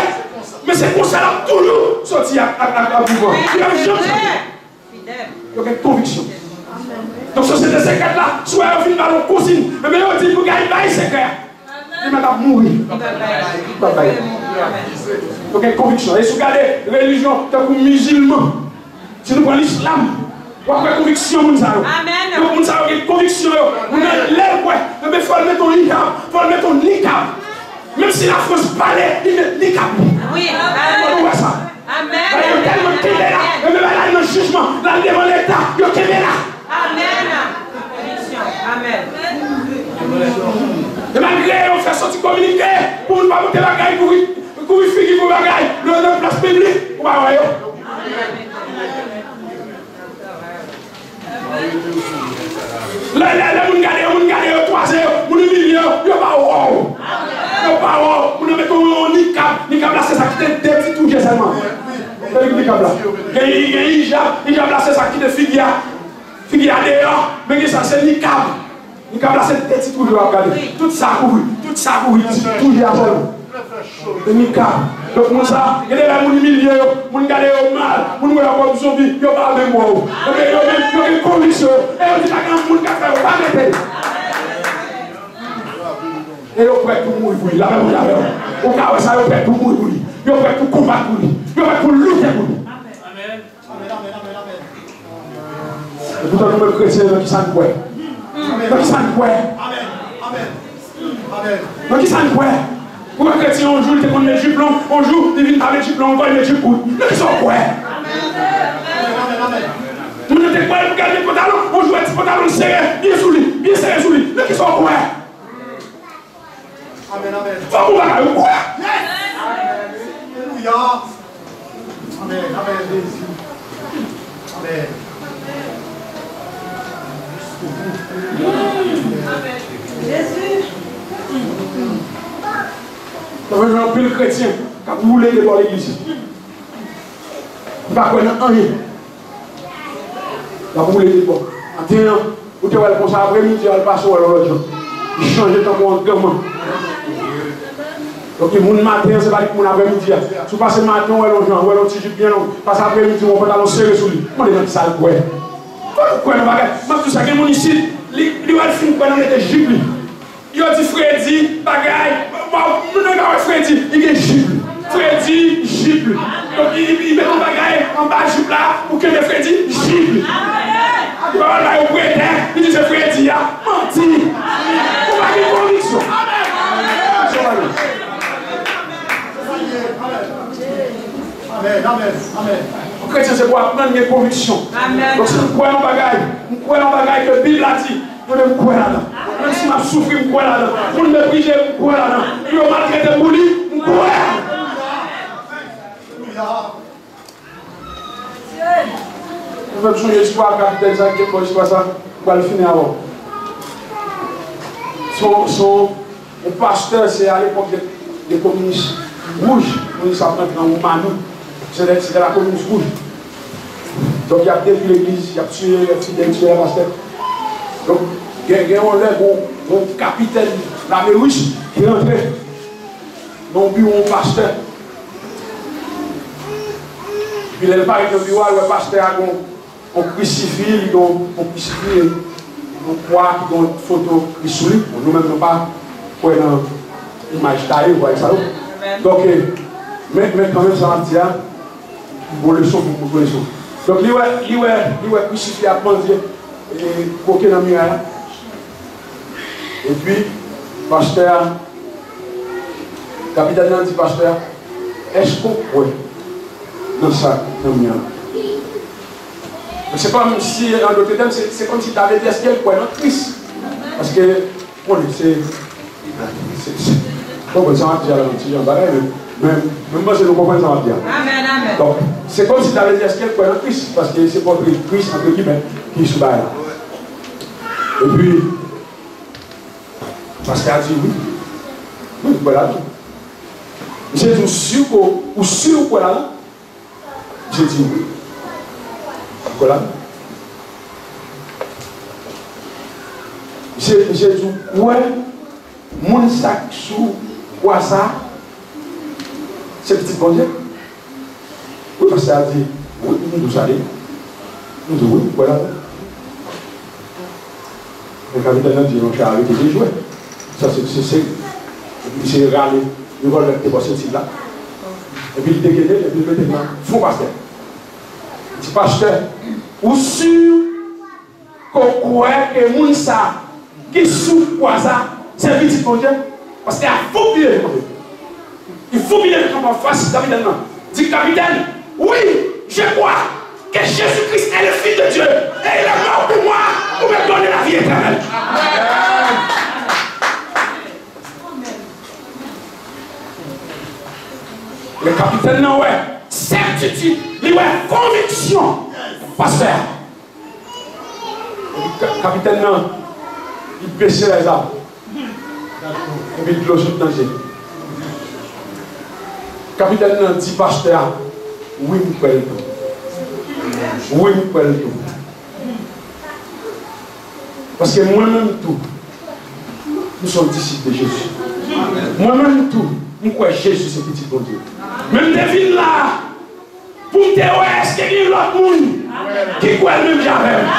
Men se konsa l ap toujou soti ak, ak, ak, ak mouvman. Li p ap janm chanje. Yo gen konviksyon. Donk, sosyete sekrè la, si w wè yo fin ba l yon konsiy, ebyen, yo di l pou gay bay sekrè a. Li mèt ap mouri. Li p ap bay. Yo gen konviksyon. E si w gade relijyon tankou mizilman, si nou pran lislam, W ap wè konviksyon moun sa yo. Amèn. Donk, moun sa yo gen konviksyon yo. Moun nan, lè l kwè, enben, fò l mete yon hijab, fò l mete yon nikab. Menm si Lafrans pale, li met nikab li. Wi. Fò nou wè sa. Amèn. Bagay yo tèlman kenbe la, yo menm al nan jijman, l al devan Leta, yo kenbe la. Amèn. Konviksyon. Amèn. E malgre yo fè soti kominike pou moun pa pote bagay, kouvri, kouvri figi pou bagay, yo nan plas piblik, ou pa wè yo. Lè, lè, lè moun gade yo, moun gade yo, kwaze yo, moun imilye yo, yo pa wè w. Yo pa wè w. Moun nan mete yon nikab. Nikab la se sa ki te de ti twou je sèlman. Se li ki nikab la. Gen, gen ijab, ijab la se sa ki te figi a. Figi a deyò, men gen sa se nikab. Nikab la se de ti twou je w ap gade. Tout sa kouvri, tout sa kouvri, ti twou je a sèlman. Se nikab. Donk moun sa, gen de lè moun imilye yo, moun gade yo mal, moun wè yo kòm zonbi, yo pa menm wè w. Ebyen yo menm, yo gen konviksyon, e yo di pa gen moun k ap fè yo pa mete. E yo prèt pou mouri pou li, lapè Bondye avè w. Ou ka wè sa, yo prèt pou mouri pou li. Yo prèt pou konbat pou li. Yo prèt pou lite pou li. Amèn. Amèn, amèn, amèn, amèn. Epoutan nou menm kretyen, nan kisa n kwè? Nan kisa n kwè? Amèn, amèn, amèn. Nan kisa n kwè? Ou wè kretyen, yon jou, li te konn met jip long, yon jou, li vin pa met jip long ankò, li met jip kout. Nan kisa w kwè? Amèn, amèn, amèn. Moun nan te kwè l pou gade pantalon, yon jou, wè ti pantalon sere, byen sou li, byen sere sou li. Nan kisa w kwè? Amèn, amèn. Fòk ou bagay ou kwè. Yes! Alelouya. Amèn, amèn, Jezi. Amèn. Jezi. Nan men anpil kretyen k ap woule de bò legliz. Li pa kwè nan anyen. L ap woule de bò. Maten an, ou te wè l konsa, apremidi a, l pase, w wè l yon lòt jan. Li chanje tankou yon granman. Donk, moun maten an, se pa li k moun apremidi a. Si w pase maten, w wè l yon jan, w wè l yon ti jip byen long, pase apremidi, w wè yon pantalon sere sou li. Mande nan kisa l kwè. Fòk ou kwè nan bagay. M ap di w sa, gen moun isit, li, li wè l fin kwè nan mete jip li. Yo di Fredi, bagay, bon, nou pa wè Fredi, li gen jip li. Fredi, jip li. Donk, li, li, li met yon bagay anba jip la pou kenbe Fredi, jip li. Li pa wè l ba yo prete, li di se Fredi a. Manti. Ou pa gen konviksyon. Amèn, amèn, amèn. Yon kretyen se pou aprann gen konviksyon. Amèn. Donk, si m kwè yon bagay, m kwè yon bagay ke Bib la di, Mwen menm, m kwè ladan. Menm si m ap soufri, m kwè ladan. Moun meprize m, m kwè ladan. Pou yo maltrete m pou li, m kwè. Alelouya. Mwen fè m sonje istwa kapitèn sa, gen bon istwa sa, m pral fini avè w. Se yon, se yon, yon pastè, se alepòk de, de kominis wouj, kominis ap rantre nan Woumani. Se de, se de la kominis wouj. Donk, y ap detwi legliz, y ap tiye lè fidèl, tiye lè pastè. Donk, gen, gen yon lè, gon, gon kapitèn lame ris ki rantre nan yon biwo yon pastè. Epi lè l parèt nan biwo a, l wè pastè a gon, gon krisifi, li gon, gon krisifi, yon kwa ki gon foto Kris sou li. Bon, nou menm, nou pa kwè nan imaj taye, ou wè sa, non? Donk, eh, men, men kanmenm, sa m ap di a, Bon leson pou, pou leson. Donk, li wè, li wè, li wè krisifi ap pandye, e, kwoke nan miray la. Epi, pastè a, kapitèn nan di pastè a, èske w kwè nan sa k nan mi an? Donk, se kòmsi, an dòt tèm, se, se kòmsi ta vle di, èske l kwè nan Kris? Paske Konnen, se, se, se, konprann sa m ap di a la, yon ti jan bagay, men, men, men m panse nou konprann sa m ap di a. Amèn, amèn. Donk, se kòmsi ta vle di, èske l kwè nan Kris? Paske se pòtre Kris, antre gimè, ki sou bagay la. Epi, pastè a di, wi. Wi, m kwè ladan. Misye di, ou si ke, ou si ou kwè ladan? Misye di, wi. Ou kwè la? Misye, misye di, ou kwè moun sa k sou kwa sa, se pitit Bondye? Wi, pastè a di, wi, m di w sa li ye. M di, wi, m kwè la. Men kapitèn nan di, monchè, arete de jwè. Sa se, se, se, epi misye rale revòlvè ki te bò senti l la. Epi l degennen l, epi l mete l nan fwon pastè. Li di, pastè, Ou si ke w kwè ke moun sa ki sou kwa sa, se pitit Bondye? Paske a fou pye kanpe. Il faut bien être en face capitaine nan. Di, capitaine, oui, je crois que Jésus-Christ est le Fils de Dieu et il est mort pour moi pour me donner la vie éternelle. Le capitaine nan wè sètitid, li wè konviksyon pastè a. Epi ka- kapitèn nan, li bese lèzam. Epi dlo sot nan je. Kapitèn nan di pastè a, wi, m kwè l tou. Wi, m kwè l tou. Paske mwen menm tou, m se yon disip de Jezi. Mwen menm tou, m kwè Jezi se pitit Bondye. Men m te vin la pou m te wè èske gen lòt moun ki kwè l menm jan avè m.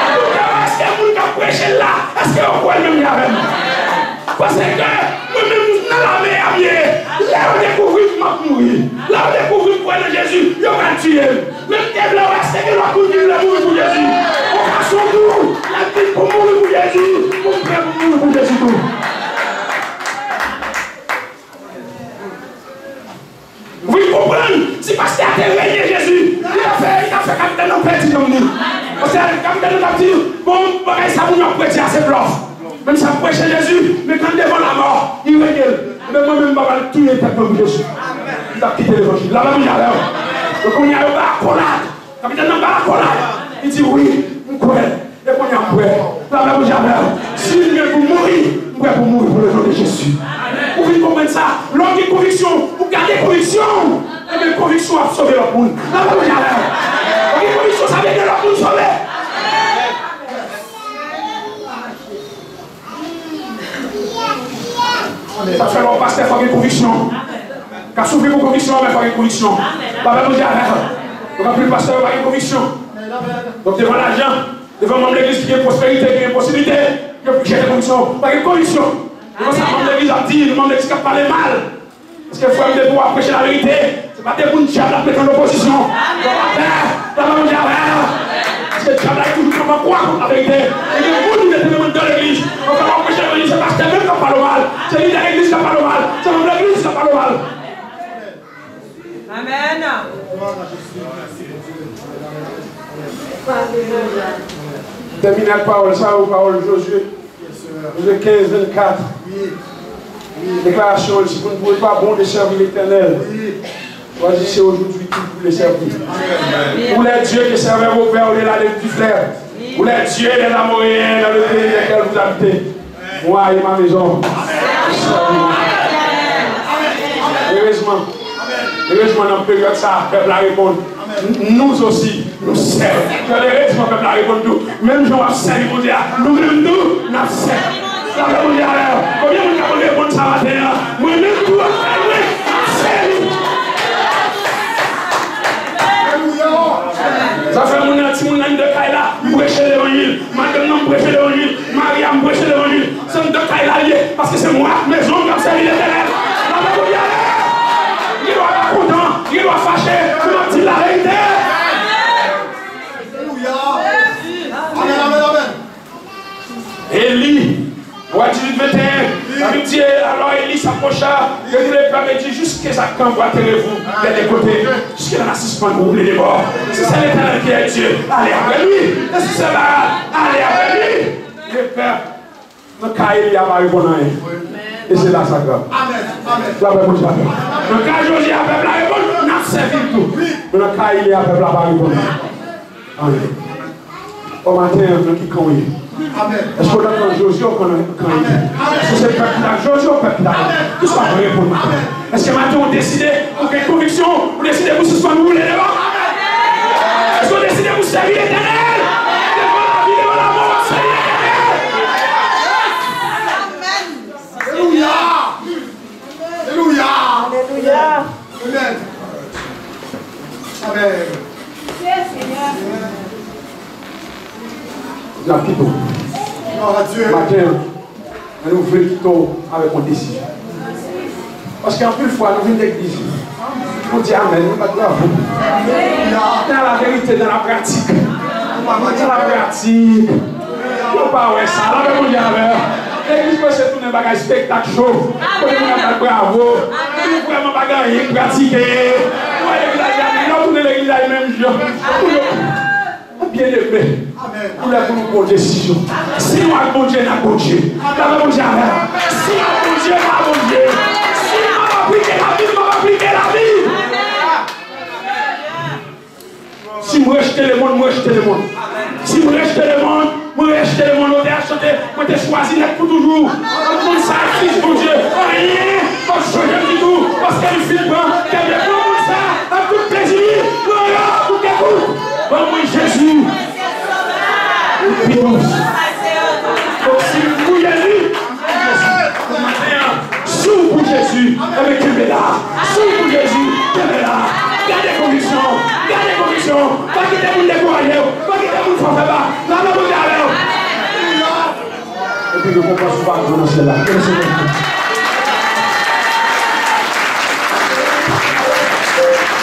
Pou m te wè èske moun k ap preche l la, èske yo kwè l menm jan avè m. Paske mwen menm nan lame a m ye. Lè yo dekouvri m, m ap mouri. Lè yo dekouvri m kwè nan Jezi, yo pral tiye m. Men m te vle wè èske gen lòt moun ki vle mouri pou Jezi. Yon gason tou, lè l vin pou mouri pou Jezi, mwen prè pou mouri pou Jezi tou. Vin konprann, si pastè a te renye Jezi, li ta fè, li ta fè kapitèn nan pèdi nanm li. Paske kapitèn nan t ap di, bon, bagay sa moun yo ap predi a se blòf. Menm si ap preche Jezi, men kan devan lamò, li renye l. Men mwen menm, m pa pral touye tèt mwen pou Jezi. M t ap kite levanjil. Lapè Bondye avè w. Donk, kounye a, yo ba akolad. Kapitèn nan ba akolad. Li di, wi, m kwè. E kounye a, m kwè. Lapè Bondye avè w. Si m gen pou mouri, m prè pou mouri pou le non de Jezi. Ou vin konprann sa? Lè w gen konviksyon, ou gade konviksyon w. Ebyen, konviksyon w ap sove lòt moun. Lapè Bondye avè w. Ou gen konviksyon, sa vle di lòt moun sove. Sa fè lè w pastè, fò gen konviksyon. K ap soufri pou konviksyon, men fò gen konviksyon. Lapè Bondye avè w. Donk, anpil pastè yo pa gen konviksyon. Donk, devan lajan, devan manm legliz ki gen pwosperite, ki gen posiblite, yo jete konviksyon yo. Pa gen konviksyon. Devan sa manm legliz ap di, manm legliz k ap pale mal. Paske frè m, depi w ap preche laverite, se pa de moun dyab la ap met an opozisyon. Yo pa pè, lapè Bondye avè w. Paske dyab la toujou kanpe an kwa kont laverite. E gen moun ki mete men anndan legliz. Anfen, w ap preche levanjil, se pastè menm k ap pale w mal. Se lidè legliz k ap pale w mal. Se manm legliz k ap pale w mal. Amèn. Tèmine ak pawòl sa yo, pawòl Jozye. Jozye kenz, vennkat. Deklarasyon, si vous ne trouvez pas bon de servir l'Éternel, choisissez aujourd'hui qui vous voulez servir. Ou les dieux que servaient vos pères au-delà de du fleuve, ou les dieux des Amoréens dans le pays desquels vous habitez. Moi et ma maison. Erezman, erezman nan peryòd sa a, pèp la reponn, n- nous aussi, nous servons. Erezman pèp la reponn tou. Menm jan w ap sèvi Bondye a, nou menm tou, n ap sèvi. Lapè Bondye avè w. Konbyen moun k ap reponn sa maten an? Mwen menm tou, ap sèvi, n ap sèvi. Sa fè moun nan, timoun nan anndan kay la, m preche levanjil. Madanm nan, m preche levanjil. Mari a, m preche levanjil. Se anndan kay la l ye, paske se mwen ak mezon m k ap sèvi Letènèl. Lapè Bondye avè w. Gen dwa pa kontan, gen dwa fache, men m ap di l laverite. Alelouya. Amèn, amèn, amèn. Eli, Wa dizuit venteyen, Labib di, alors Élie s'approcha de tout le peuple et dit, jusqu'à quand boiterez-vous des deux côtés? Jusqu'à la sispann wouble de bò? Si c'est l'Éternel qui est Dieu, allez après lui. Et si c'est Baal, allez après lui. Le peuple, nan ka Eli a pa reponn anyen. E se la sa grav. Lapè Bondye avè w. Nan ka Jozye a, pèp la reponn, n ap sèvi l tou. Men nan ka Eli a, pèp la pa reponn anyen. Anyen. O maten an, nan ki kan w ye? Èske w nan kan Jozye ou kan nan kan Eli? Èske se pèp ki t ak Jozye ou pèp ki t ak Eli? Kisa w ap reponn maten an? Èske maten ou deside, ou gen konviksyon, ou deside pou sispann woule de bò? Èske ou deside pou sèvi Letènèl? Devan lavi, devan lamò, w ap sèvi Letènèl. Alelouya! Alelouya! Alelouya! Amèn. Amèn. N ap kite w. Maten an, men nou vle kite w avèk yon desizyon. Paske anpil fwa, nou vin legliz, nou di amèn, nou bat bravo. Dans la vérité, dans la pratique, Sa la pratik. Yo pa wè sa. Lapè Bondye avè w. Legliz prese tounen bagay spektak cho. Kote moun ap bat bravo. Li vrèman pa gen anyen k pratike. Ou wè legliz la di, lè w tounen legliz la, e menm jan. Pou yo, byeneme, ou lè pou nou pran desizyon. Si nou ak Bondye, n ak Bondye. Lapè Bondye avè w. Si nou ak Bondye, nou ak Bondye. Si nou ap aplike Labib, nou ap aplike Labib. Si m rejte lemonn, m rejte lemonn. Si m rejte lemonn, m rejte lemonn. Otè a chante, mwen te chwazi nèt pou toujou. Ann konn sa, Kris Bondye, anyen p ap chanje m ditou, paske li fin pran kè de bon moun sa, ak tout plezi li, glorye pou kè kout. Ban mwen Jezi. Li pi dous. Donk, si m touye li, pou Jezi. Maten an, si w pou Jezi, enben kenbe la. Si w pou Jezi, kenbe la. Gade konviksyon, gade konviksyon. Pa kite moun dekouraje w, pa kite moun fè w fè ba. Lapè Bondye avè w. Epi rekonpans ou pa gwo nan syèl la. Ke le Seigneur